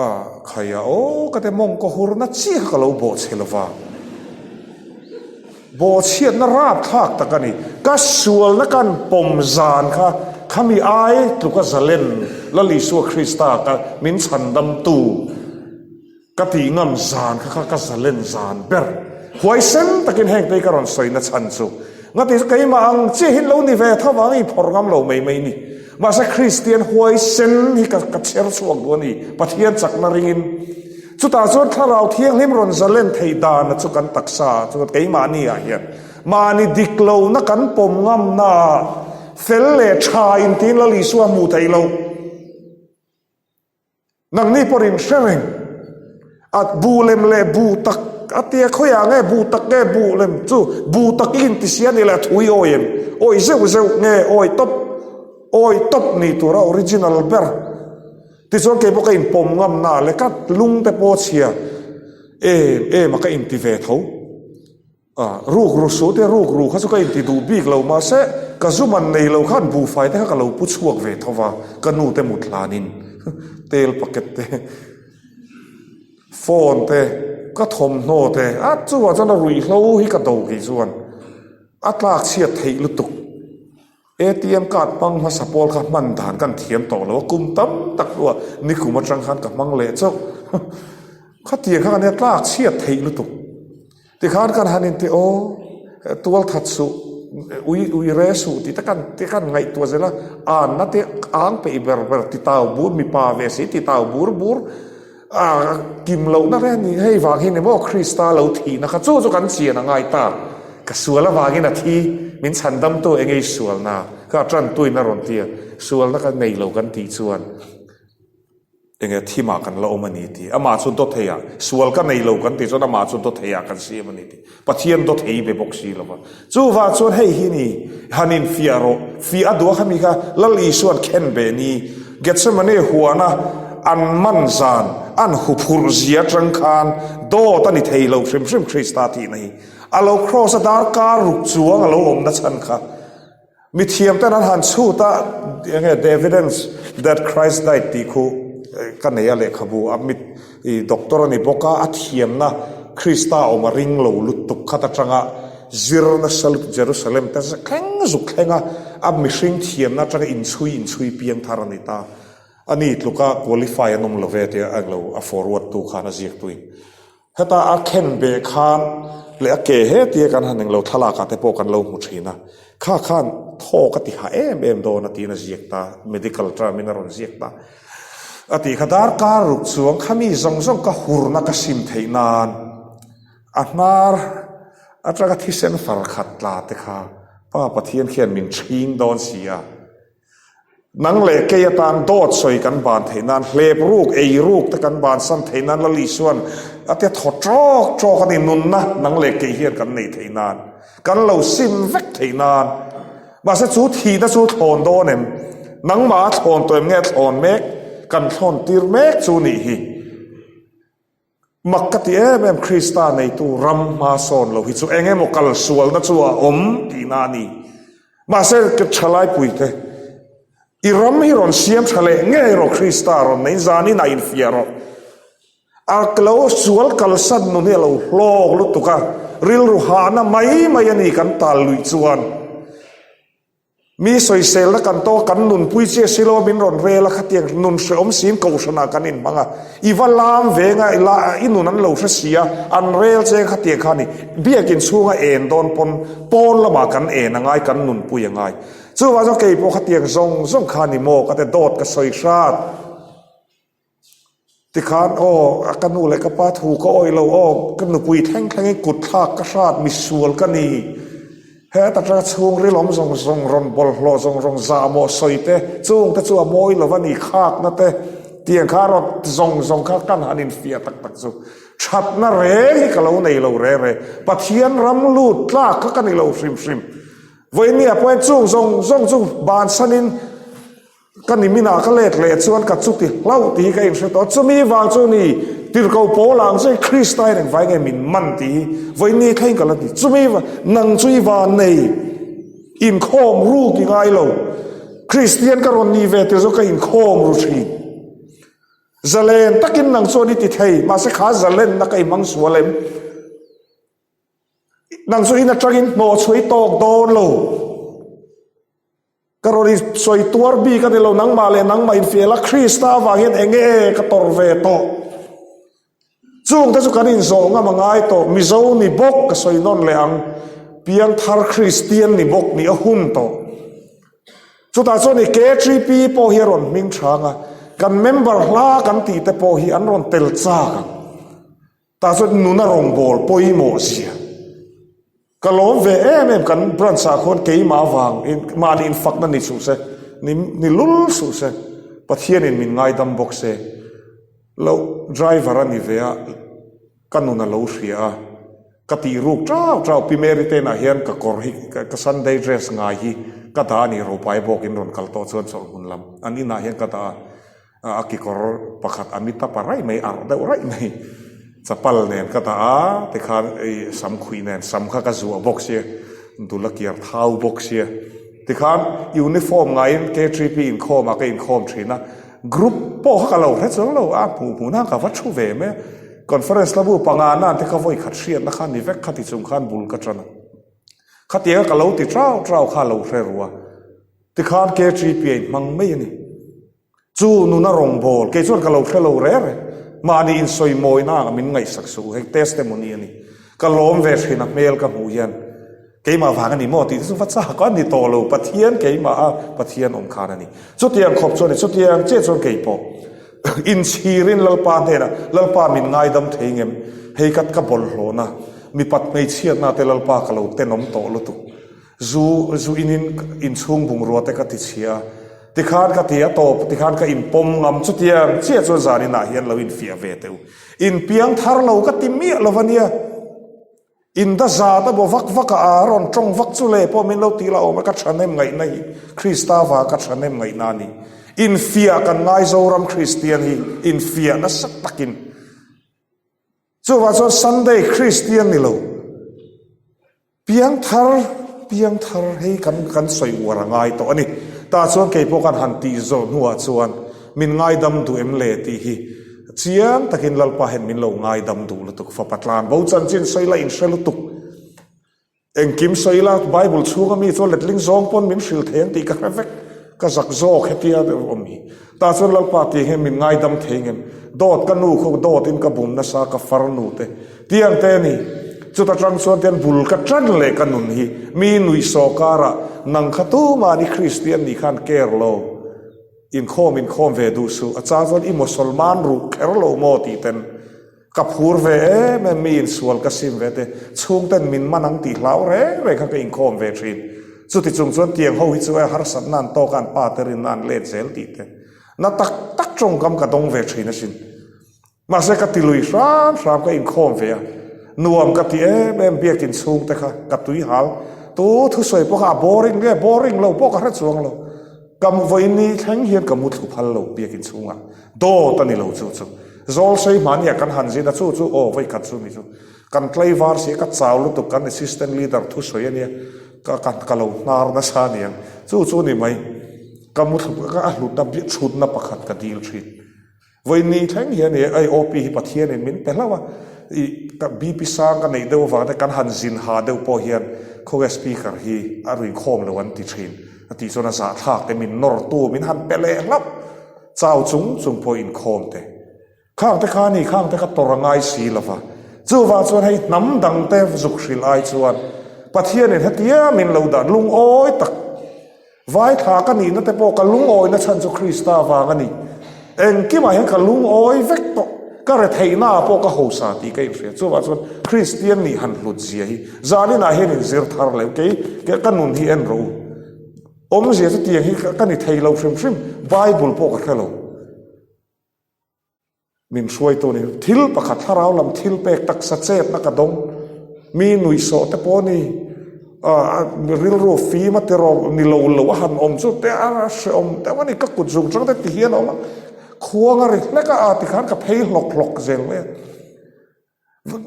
A, khaia aw ka te mawngkaw hurna chiah kha ka lo bawhchhe lova. Bawhchhiatna rapthlak tak a ni. Ka sualna kan pawm zan kha khami ai tluka zalen Lal Isua Krista ka min chhandamtu ka tih ngam zan kha kha ka zalen zan ber. Huaisen takin heng te hi ka rawn sawina chhan chu ngati chu keimah ang chiahin lo ni ve tho vang i phawrh ngam lo mai mai ni. Mahse Kristian huaisen hi ka ka chher chhuak duh a ni Pathian chakna ringin. Chutah chuan Thlarau Thianghlim rawn zalen theih dana chu kan taksa ah chuan keimahni ah hian mahni dik lohna kan pawm ngamna ah fel leh tha intiin Lal Isua hmuh theih loh. Nangni pawh in hre reng a buh lem leh buh tak a tia khawiah nge buh tak nge buh lem chu buh tak i inti si a ni leh a thui awi em awi zeuh zeuh nge awi tawp awi tawp ni tura original ber. Tichuan kei pawh ka inpawm ngamna leh ka lung te pawh chhia em em a ka inti ve tho. A, rukru suh te rukru kha chu ka inti duh bik lo mahse ka zu man nei lo khan buhfai te kha ka lo pu chhuak ve tho va, ka nu te mut hlanin tel packet te, phone te, ka thawmhnaw te, a chuvang chuan a ruihhlo hi ka do kei chuan a tlak chhiat theih lutuk. ATM card hmang hmasa pawl kha hman dan kan thiam tawh lo a, kum tam tak hnuah nikum atang khan ka hmang leh chauh. Khatiang kha kan nia tlak chhiat theih lutuk. Tikhan kan han inti aw, tual that suh, ui ui re suh tih te kan te kan ngaihtuah zel a, anna te ang peih ber ber ti tau bur mipa ve si ti tau bur bur a kim lohna reng a ni. Hei vang hi ni maw Krista lo thihna kha chu chu kan chian a ngai ta. Ka sual avangin a thi, min chhandamtu eng ei sualna kha tantuin a rawn ti a, sualna ka nei lo kan tih chuan. Enge thimah kan la awm a ni tih. Amah chu dawtheiah, sual ka nei lo kan tih chuan amah chu dawtheiah kan siam a ni tih. Pathian dawthei be bawk si lo va. Chuvang chuan hei hi ni, han infiah rawh. Fiah a duh a khami kha Lal Isua'n khen beh ni. Gethsemane huana an man zan, an huphurh zia atang khan dawt a ni thei lo hrim hrim Krista tihna hi. A lo kraws a darkar ruk chuang a lo awmna chhan kha. Mithiam ten an han chhut a, enge the evidence that Christ died tih khu ka nei a lehkhabu a mit i doctor a ni bawk a, a thiamna Krista awm a ring lo lutuk khat atanga zir nasa lutuk Jerusalem te thleng zuk thleng a, a mihring thiamna atanga inchhui inchhui piang thar a ni ta. A ni tluka qualify an awm lo ve tia englo a forward tu khan a ziaktuin. Heta a khen beh khan leh a ke he tia kan han englo thlalak ah te pawh kan lo hmu thin a, kha khan thawk a ti ha em em dawn a tiin a ziak ta, medical term in a rawn ziak ta a tih kha darkar ruk chuang kha mi zawng zawng ka hurna ka sim theih nan a hnar atanga thisen far khat tla te kha Pa Pathian khian min chhing dawn si a. Nang leh kei atan dawt sawi kan ban theih nan, hlep ruk, ei ruk te kan bansan theih nan Lal Isua'n a tia thaw tawk tawk a ni, nunna nang leh kei hian kan neih theih nan, kan lo sim vek theih nan. Mahse chu thihna chu thlawn dawn em? Nangmah a thlawn tawh em nge a thlawn mek? Kan thlawn tir mek chu nih hi. Mak ka ti em em Krista neitu ram hma sawn lo hi chu eng emaw kal sualna chu a awm tihna a ni. Mahse ka thalaipuite, i ram hi rawn siam tha leh ngei rawh Krista rawn nei zanin a infiah rawh. A lo sual kalsan nun hi a lo hlawk lutuk a, rilru hahna mai mai a ni kan tal luih chuan. Mi sawiselna kan tawk a, kan nunpui chiah si lo a, min rawn rel a, khatiang nun hrehawm siin kohhranah kan inhmang a, i va lam veng a, i nun an lo hre si a, an rel che khatiang kha a ni. Biakin chhunga en dawn pawn pawn lamah kan en a ngai, kan nunpui a ngai. Chuvang chuan kei pawh khatiang zawng zawng kha a ni maw ka ti, dawt ka sawi hrat. Tikhan aw a ka nu leh ka pa thu ka awih lo aw ka nupui thleng thlengin kut thlak ka hrat misual ka ni heta tanga chhungril awm zawng zawng rawn bawlhhlawh zawng zawng zahmawh sawi te chung te chu a mawi lo a ni khakna te tiang kha rawn zawng zawng kha kan han infiah tak tak chu thatna reng hi ka lo nei lo re re Pathian ram lut tlak kha ka ni lo hrim hrim vawinia pawhin chung zawng zawng chu bansanin Ka niminah ka let leh chuan ka chuti hlauh tih hi ka inhre tawh a, chumi vang chu ni tirhko pawl ang chu Krista hian engvai nge min man tih hi vawiin thleng ka la ti. Chumi nang chu i van nei inkhawm ruk i ngai lo, Kristian ka rawn nih ve tir chu ka inkhawm ru thin. Zalen takin nang chuan i ti thei, mahse kha zalenna ka i hmang sual em? Nang chu in atangin hnawh chhuah i tawk dawn lo. Ka rawn i sawi tuar bik a ni lo, nangmah leh nangmah infial a, Krista avang hian eng nge ka tawrh ve tawh? Chungte chu kan inzawh ngam a ngai tawh, Mizo ni bawk ka sawi nawn leh ang, piangthar Kristian ni bawk nih a hun tawh. Chutah chuan i KTP pawh hi a rawn hming hrang a, kan member hla kan tih te pawh hi an rawn tel chak ang. Tah chuan nuna rawngbâwl pawimawh zia ka lâwm ve em em, kan branch ah khuan keimah avang mahni infakna ni suh se, ni ni lul suh se, Pathianin min ngaidam bawk se, lo driver a ni ve a, ka nun a lo hria a, ka tih ruk ṭau ṭau, Pi Mary te inah hian ka kawr hi ka Sunday dress ngai hi ka dah a ni, Ropai bawkin rawn kal tawh chuan chawlhhmun lam an inah hian ka dah a. A kekawr pakhat a mi tapa raih mai, arh deuh raih mai, chapal nen ka dah a, tikhan ei sam khuih nen sam kha ka zuah bawk sia, dul a kiar thau bawk sia. Tikhan uniform ngaiin K3P inkhawm ah ka inkhawm thin a, group pawh kha ka lo hre chuang lo, a hmuh hmuh nan ka va thu ve mai a, conference la bu panga nan te kha vawi khat hriatna kha ni vek kha ti chung khan bul ka tan a, khatianga ka lo ti trau trau kha a lo hre ru a, tikhan K3P a inhmang mai a ni. Chu nuna rawngbâwl, kei chuan ka lo hre lo rêr e. Mahni insawi mawina ang min ngaihsak suh u, hei testimony a ni. Ka lâwm ve thin a hmel ka hmuh hian keimah vang a ni maw tih te chu va chak a ni tawh lo, Pathian keimah a Pathian awm khan a ni. Chutiang khawp chuan chutiang chiah chuan kei pawh inchhirin Lalpa hnenah, Lalpa min ngaidam thei ngem, hei ka ka bawlhhlawhna, mipat hmeichhiatna te Lalpa ka lo tenawm tawh lutuk. Zu zu inin inchhung bungrua te ka ti chhia a. Tikhan ka ti a tawp, tikhan ka inpawm ngam chutiang chiah chuan zaninah hian lo infiah ve teh u. Inpiang thar lo ka ti miah lo va nia. Inda zat a bo vak vak a, a rawn tawng vak chu le pawh min lo tih la awm a, ka thahnem ngaihna hi Krista vang ka thahnem ngaihna a ni. Infiah kan ngai Zoram Kristian hi infiah nasa takin. Chuvang chuan Sunday Kristian ni lo. Piangthar, piangthar hei kan kan sawi uar a ngai tawh a ni. Tah chuan kei pawh kan han tih zawh hnuah chuan min ngaidam duh em le tih hi chiang takin Lalpa hian min lo ngaidam duh lutuk. Fapa tlan bo chanchin sawi la inhre lutuk. Engkim sawi la Bible chhunga mi chuan letling zawng pawn min hrilh thei ang tih ka hre vek. Ka zak zawk hetia awm hi. Tah chuan Lalpa tih hian min ngaidam thei ngem? Dawt ka nu khaw dawtin ka bum nasa ka far nu te tiang te a ni. Chuta tang chuan tian bul ka tan leh ka nun hi mi nuihsaw karah nang kha tumah ni Kristian nih khan care lo. Inkhawm inkhawm ve duh suh. A chang chuan i Mosolman ruh kher lo maw tih ten. Ka phur ve em em mi insual ka sim ve te, chhungten min man ang tih hlau reng reng kha ka inkhawm ve thin. Chuti chung chuan tiang ho hi chu e harsatna an tawk a an pa te rinna an let zel tih te na tak tak tawngkam ka dawng ve thin asin. Mahse ka ti lui hram hram ka inkhawm ve a, nuam ka ti em em biakin chhungte kha ka tui hal tu thusawi pawh kha a boring nge boring lo pawh ka hre chuang lo. Ka mu vawiin ni thleng hian ka mu thlu phal lo biakin chhungah dawt a ni lo chu chu. Zawl sei hmania kan han zin a chu chu aw vawi khat chu mi chu kan tlaivar si a ka chau lutuk kan assistant leader thusawi a nia ka ka ka lo hnar nasa a niang chu chu ni mai ka mu thlu ka a hlutna chhutna pakhat ka dil thin. Vawi ni thleng hian i ei OP hi Pathianin min pe hlauh a, i ka BP sang ka neih deuh avang te kan han zin ha deuh pawh hian khawnge speaker hi a ri khawm lo an ti thin a tih chuan a zahthlak te min nawr tu min han pe leh hlauh chau chung chung pawh inkhawm te khang te kha ni khang te kha tawrh a ngai si lova chuvang chuan hei hnam dang te zuk hrilh ai chuan Pathianin hetia min lo dah lungawi tak Vaithla ka nihna te pawh ka lungawina chhan chu Krista vang a ni. Engkimah hian ka lungawi vek tawh. Ka retheihna ah pawh ka hausa tih ka inhria. Chuvah chuan Kristian nih han hlut zia hi zaninah hian inzir thar leh kei ka nun hi en rawh u. Awmzia chu tiang hi ka ni thei lo hrim hrim. Bible pawh ka hre lo. Min hruaitu ni thil pakhat thlarau lam thil pek taksa chetna ka dawng. Mi nuihsawh te pawh ni rilru fim a tiraw ni lo lo a han awm chu te a hrehawm deuh a ni ka kut zung chang te ti hian a awm a khuang a ri hlek a a tikhan ka phei hlawk hlawk zel mai a.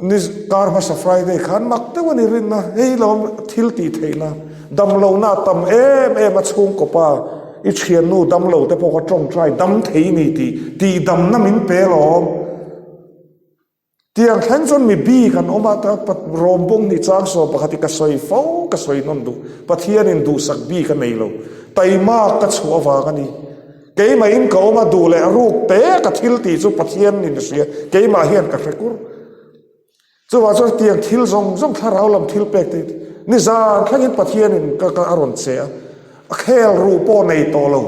Ni kar hmasa Friday khan mak deuh a ni rinna, hei lo thil tih theihna, damlohna a tam em em a chhungkaw pa i thiannu damlo te pawh kha tawngtai dam thei ni tih tihdamna min pe alawm. Tiang thleng chuan mi bik an awm a, rawmbawng ni chang sawm pakhat hi ka sawi fo ka sawi nawn duh, Pathianin duhsak bik a nei lo, taimak ka chhuah avang a ni. Keimahin ka awm a duh leh a ruk te ka thil tih chu Pathian in a hria, keimah hian ka hre kur. Chuvang chuan tiang thil zawng zawng thlarau lam thil pek te nizan thlengin Pathian in ka ka a rawn che a, a khel ruh pawh nei tawh lo,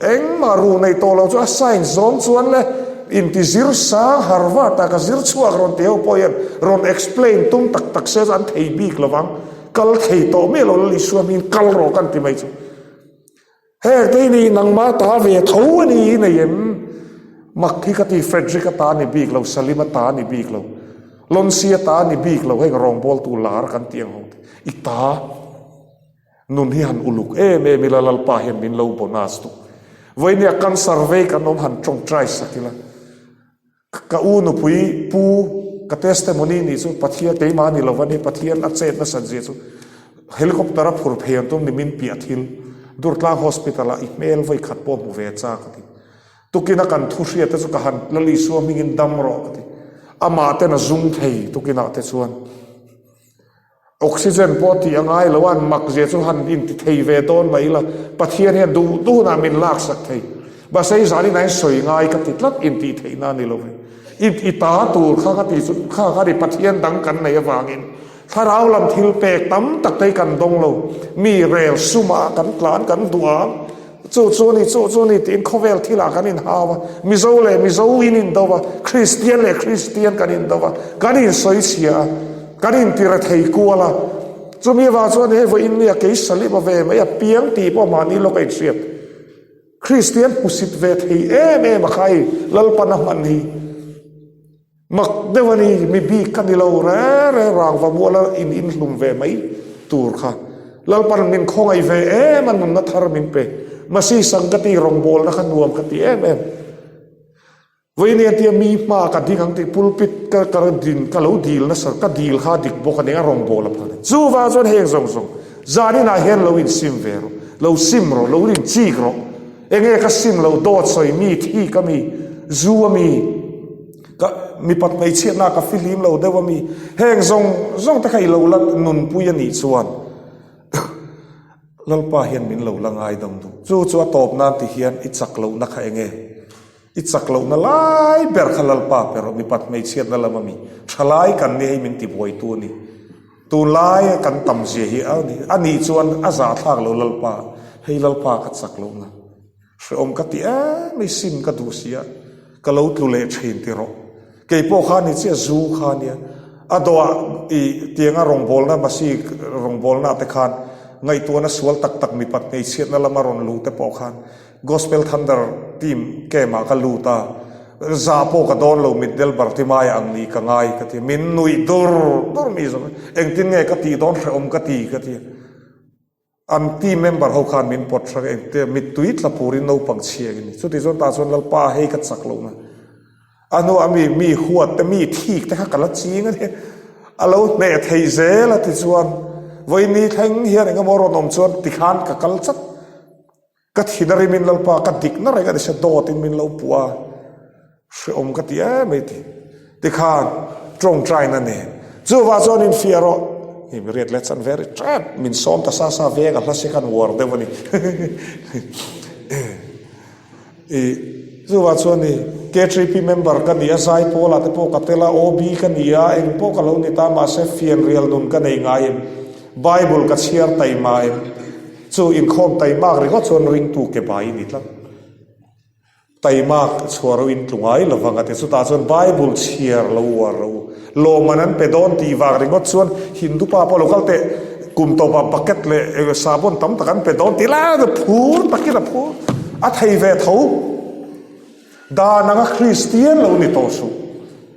engmah ruh nei tawh lo chu a science zawng chuan le inti zir sang Harvard ah ka zir chhuak rawn ti ho pawh hian rawn explain tum tak tak se chu an thei bik lovang, kal thei tawh miah lo Lal Isua hmingin kal rawh kan ti mai chu. Heng te hi nangmah ta ve tho a ni nei em? Mak hi ka ti, Frederick a ta ni bik lo, Salim a ta ni bik lo, Lonsi a ta ni bik lo, heng rawngbawltu lar kan tih ang ho te, i ta nun hi han uluk em em ila Lalpa hian min lo bonus duh. Vawinia cancer vei kan awm han tawngtai sak ila. Ka u nupui pu ka testimony nih chu Pathian keimah ni lova ni Pathian a chet nasat zia chu helicopter a phur phei an tum ni min piah thil Durtlang hospital ah i hmel vawi khat pawh hmu ve cha ka ti. Tukin a kan thu hriat te chu ka han Lal Isua hmingin dam rawh ka ti. Amah ten a zum thei tukin ah te chuan. Oxygen pawh tih a ngai lo a, an mak zia chu han inti thei ve dawn mai ila, Pathian hian duh duh hunah min laksak thei. Mahse i zanin ah hian sawi ngai ka ti tlat intih theihna a ni lo ve. I i ta tur kha ka tih chu kha kha ni Pathian dang kan neih avangin thlarau lam thil pek tam tak te hi kan dawng lo. Mi rel sumah kan tlan kan duh ang. Chu chu a ni, chu chu a ni tiin khawvel thilah kan inhau a, Mizo leh Mizo in indo a, Kristian leh Kristian kan indo a, kan insawi chhia a, kan intira thei kual a. Chumi avang chuan hei vawiin nia kei Salima ve mai a piang tih pawh mahni lawk a inhriat. Kristian hmusit ve thei em em a kha hei Lalpan a hman hi. Mak deuh a ni, mi bik ka ni lo re re rangva muala in inhlum ve mai tur kha. Lalpan min khawngaih ve em a nunna thar min pe. Masi Sangati rawngbawlna kha nuam ka ti em em. Vawiin tia mi hma ka ding ang tih pulpit ka ka din ka lo dil nasa ka dil kha dik bawk a nia rawngbâwl a phal a. Chuvang chuan heng zawng zawng zaninah hian lo insim ve rawh, lo sim rawh, lo rinchik rawh. Enge ka sim lo dawt sawi mi thik a mi, zu a mi, ka mipat hmeichhiatna ka fihlim lo deuh a mi, heng zawng zawng te kha i lo la nunpui a nih chuan Lalpa hian min lo la ngaidam duh. Chu chu a tawp nan ti hian i chak lohna kha enge? I chak lohna lai ber kha Lalpa pe rawh, mipat hmeichhiatna lama mi thalai kan ni hei min ti buaitu a ni. Tunlaia kan tam zia hi a ni, a nih chuan a zahthlak lo Lalpa, hei Lalpa ka chak lohna hrehawm ka ti em mai sim ka duh si a, ka lo tlu leh thin ti rawh. Kei pawh kha ni chiah zu kha nia, a dawhah i tianga rawngbawlna Masi rawngbawlna te khan ngaihtuahna sual tak tak mipat hmeichhiatna lama rawn luh te pawh khan Gospel Thunder team camp ah ka lut a, zah pawh ka dawn lo mitdel Bartimaia ang nih ka ngai ka ti a, min nuih dur dur mi zawng engtin nge ka tih dawn hrehawm ka ti ka ti a, an team member ho khan min pawt hrang engtia mittui tla purin naupang chhia ang in ni, chuti chuan tah chuan Lalpa hei ka chak lohna. A hnuah mi mi huat te mi thik te kha ka la ching a ni. A lo hneh thei zel a tichuan vawiin thleng hian engemaw rawn awm chuan tikhan ka kal chat. Ka thin a rimin Lalpa ka dikna reng a ni se dawtin min lo puh a, hrehawm ka ti em mai ti. Tikhan tawngtaina nen chuvah chuan infiah rawh. Hei mi riat leh chan ve ri tep min sawm ta sa sa veng a hla si khan uar deuh a ni. I chuvah chuan i K3P member ka ni a, Zaipawlah te pawh ka tel a, OB ka ni a, eng pawh ka lo ni ta mahse fianrial nun ka nei ngai em, Bible ka chhiar taima em. Chu inkhawm taimak ringawt chuan ringtu ke bai i ni tlat. Taimak chhuah ro in tlu ngai lo vang a ti. Chutah chuan Bible chhiar lo uar ro. Lawmman an pe dawn tih vang ringawt chuan Hindu pa pawh lo kal teh kum tawpah bucket leh sabon tam tak an pe dawn tih lai a phur takin a phur a thei ve tho. Dan anga Kristian lo ni tawh suh.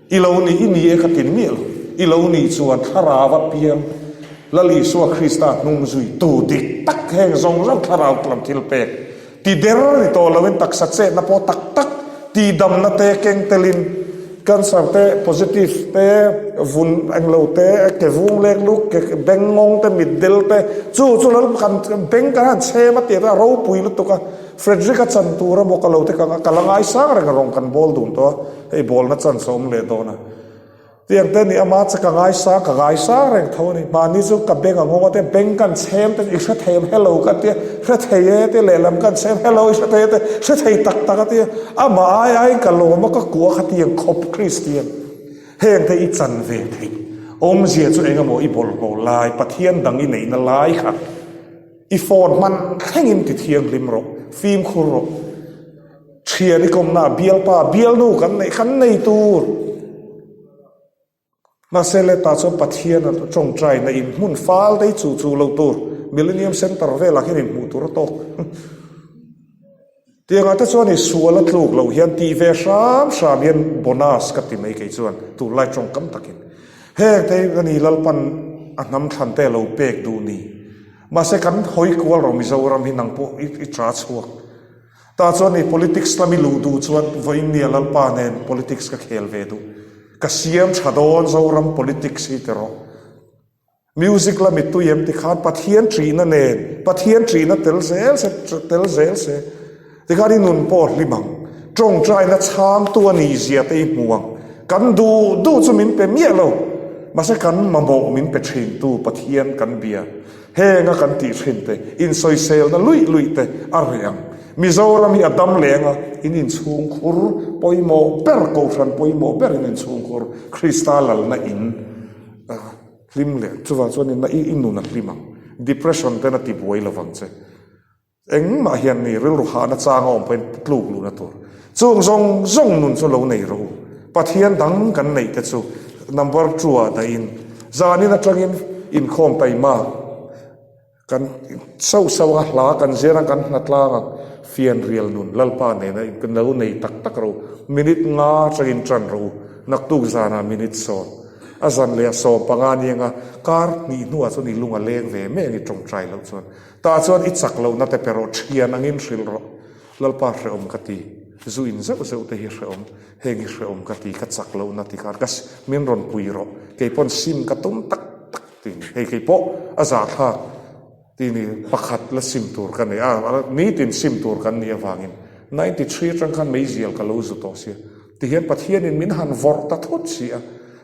I lo ni, i ni e ka tin miah lo. I lo nih chuan thlarau a piang Lal Isua Krista hnung zui tu dik tak heng zawng zawng thlarau lam thil pek ti der ni tawh loin taksa chetna pawh tak tak tihdamna te keng telin cancer te positive te vun englo te ke vung lek luk ke beng ngawng te mit del te chu chu lal kan beng kan han chhem a tih a ropui lutuk a Frederick a chan tur a maw ka lo te kang a ka la ngaisang reng a rawng kan bawl dun tawh a. Hei bawlna chance a awm leh dawn a. Tiang te ni ama che ka ngaisang ka ngaisang reng tho a ni. Mahni chu ka beng a nghawng a te beng kan chhem te i hre thei em hello ka tia hre thei e te lehlam kan chhem hello i hre thei e te hre thei tak tak a tia amah ai aiin ka lawm a ka kuah kha tiang khawp Kristian heng te i chan ve theih awmzia chu engemaw i bawlhhlawh lai Pathian dang i neihna lai kha i phone hman thlengin ti thianghlim rawh fimkhur rawh. Thian i kawmna bialpa bialnu kan neih kan nei tur. Mahse le ta chuan Pathian a tawngtaina in hmun fal dei chu chu lo tur Millennium Centre velah hian in hmuh tur a tawk. Tiangah te chuan i sual a tluk loh hian tih ve hram hram hian bonus ka ti mai kei chuan tunlai tawngkam takin. Heng te hi ka ni Lalpan a hnam thlan te lo pek duh ni. Mahse kan hawi kual rawh Mizoram hi nang pawh i tra chhuak. Tah chuan i politics lam i luh duh chuan vawiin nia Lalpa nen politics ka khel ve duh. Ka siam tha dawn Zoram politics hi ti rawh. Music lam i tui em ti khan Pathian ṭihna nen Pathian ṭihna tel zel se tel zel se tikhan i nun pawh a hlim ang. Ṭawngṭaina chhangtu a nih zia te i hmu ang. Kan duh duh chu min pe miah lo. Mahse kan mamawh min pe ṭhintu Pathian kan bia. Henga kan tih thin te, insawiselna luih luih te a reh ang. Mizoram hi a dam leng a, in inchhungkhur pawimawh ber, Kohhran pawimawh ber in inchhungkhur, Krista lalna in a hlim leh. Chuvang chuan in i nun a hlim ang. Depression ten a tibuai lovang che. Engmah hian mi rilru hahna chang a awm pawhin tluk luhna tur. Chung zawng zawng nun chu lo nei rawh u. Pathian dang kan neih te chu number two ah dahin zanin atangin inkhawm taima kan sauh sauh a, hla kan zir ang, kan hna tlang ang. Fianrial nun Lalpa nena in lo nei tak tak ro. Minute nga atangin tan rawh u. Naktuk zanah minute sawm. A zan leh a 15 nianga kar hnih hnuah chuan i lung a leng ve mai ang i tawngtai loh chuan. Tah chuan i chak lohna te pe rawh, thian angin hrilh rawh. Lalpa hrehawm ka ti. Zu in zeuh zeuh te hi hrehawm. Heng hi hrehawm ka ti, ka chak lohna ti khan ka min rawn pui rawh. Kei pawn sim ka tum tak tak ti ni. Hei kei pawh a zahthlak ti ni pakhat la sim tur ka nei a, nitin sim tur kan nih avangin 93 atang khan meizial ka lo zu tawh sia. Tihian Pathianin min han vawrh ta thut si a,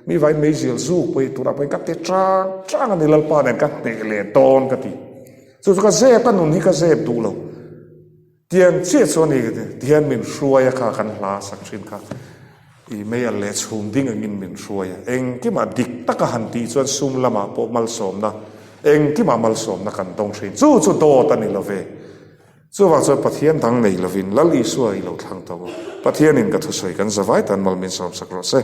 mi vain meizial zuk pawh hi tunah pawhin ka ti chang chang a ni Lalpa nen ka hneh leh dawn ka ti. Chu chu ka zep a nun hi ka zep duh lo. Tiang chiah chu a ni tihian min hruai a kha kan hla sak thin kha. I mei al leh chhum ding angin min hruai a. Engkimah dik taka han tih chuan sum lamah pawh malsawmna, engkimah malsawmna kan dawng thin. Chu chu dawt a ni lo ve. Chuvang chuan Pathian dang nei lovin Lal Isua i lo thlang tawh u. Pathianin ka thusawi kan zavai tan mal min sawmsak rawh se.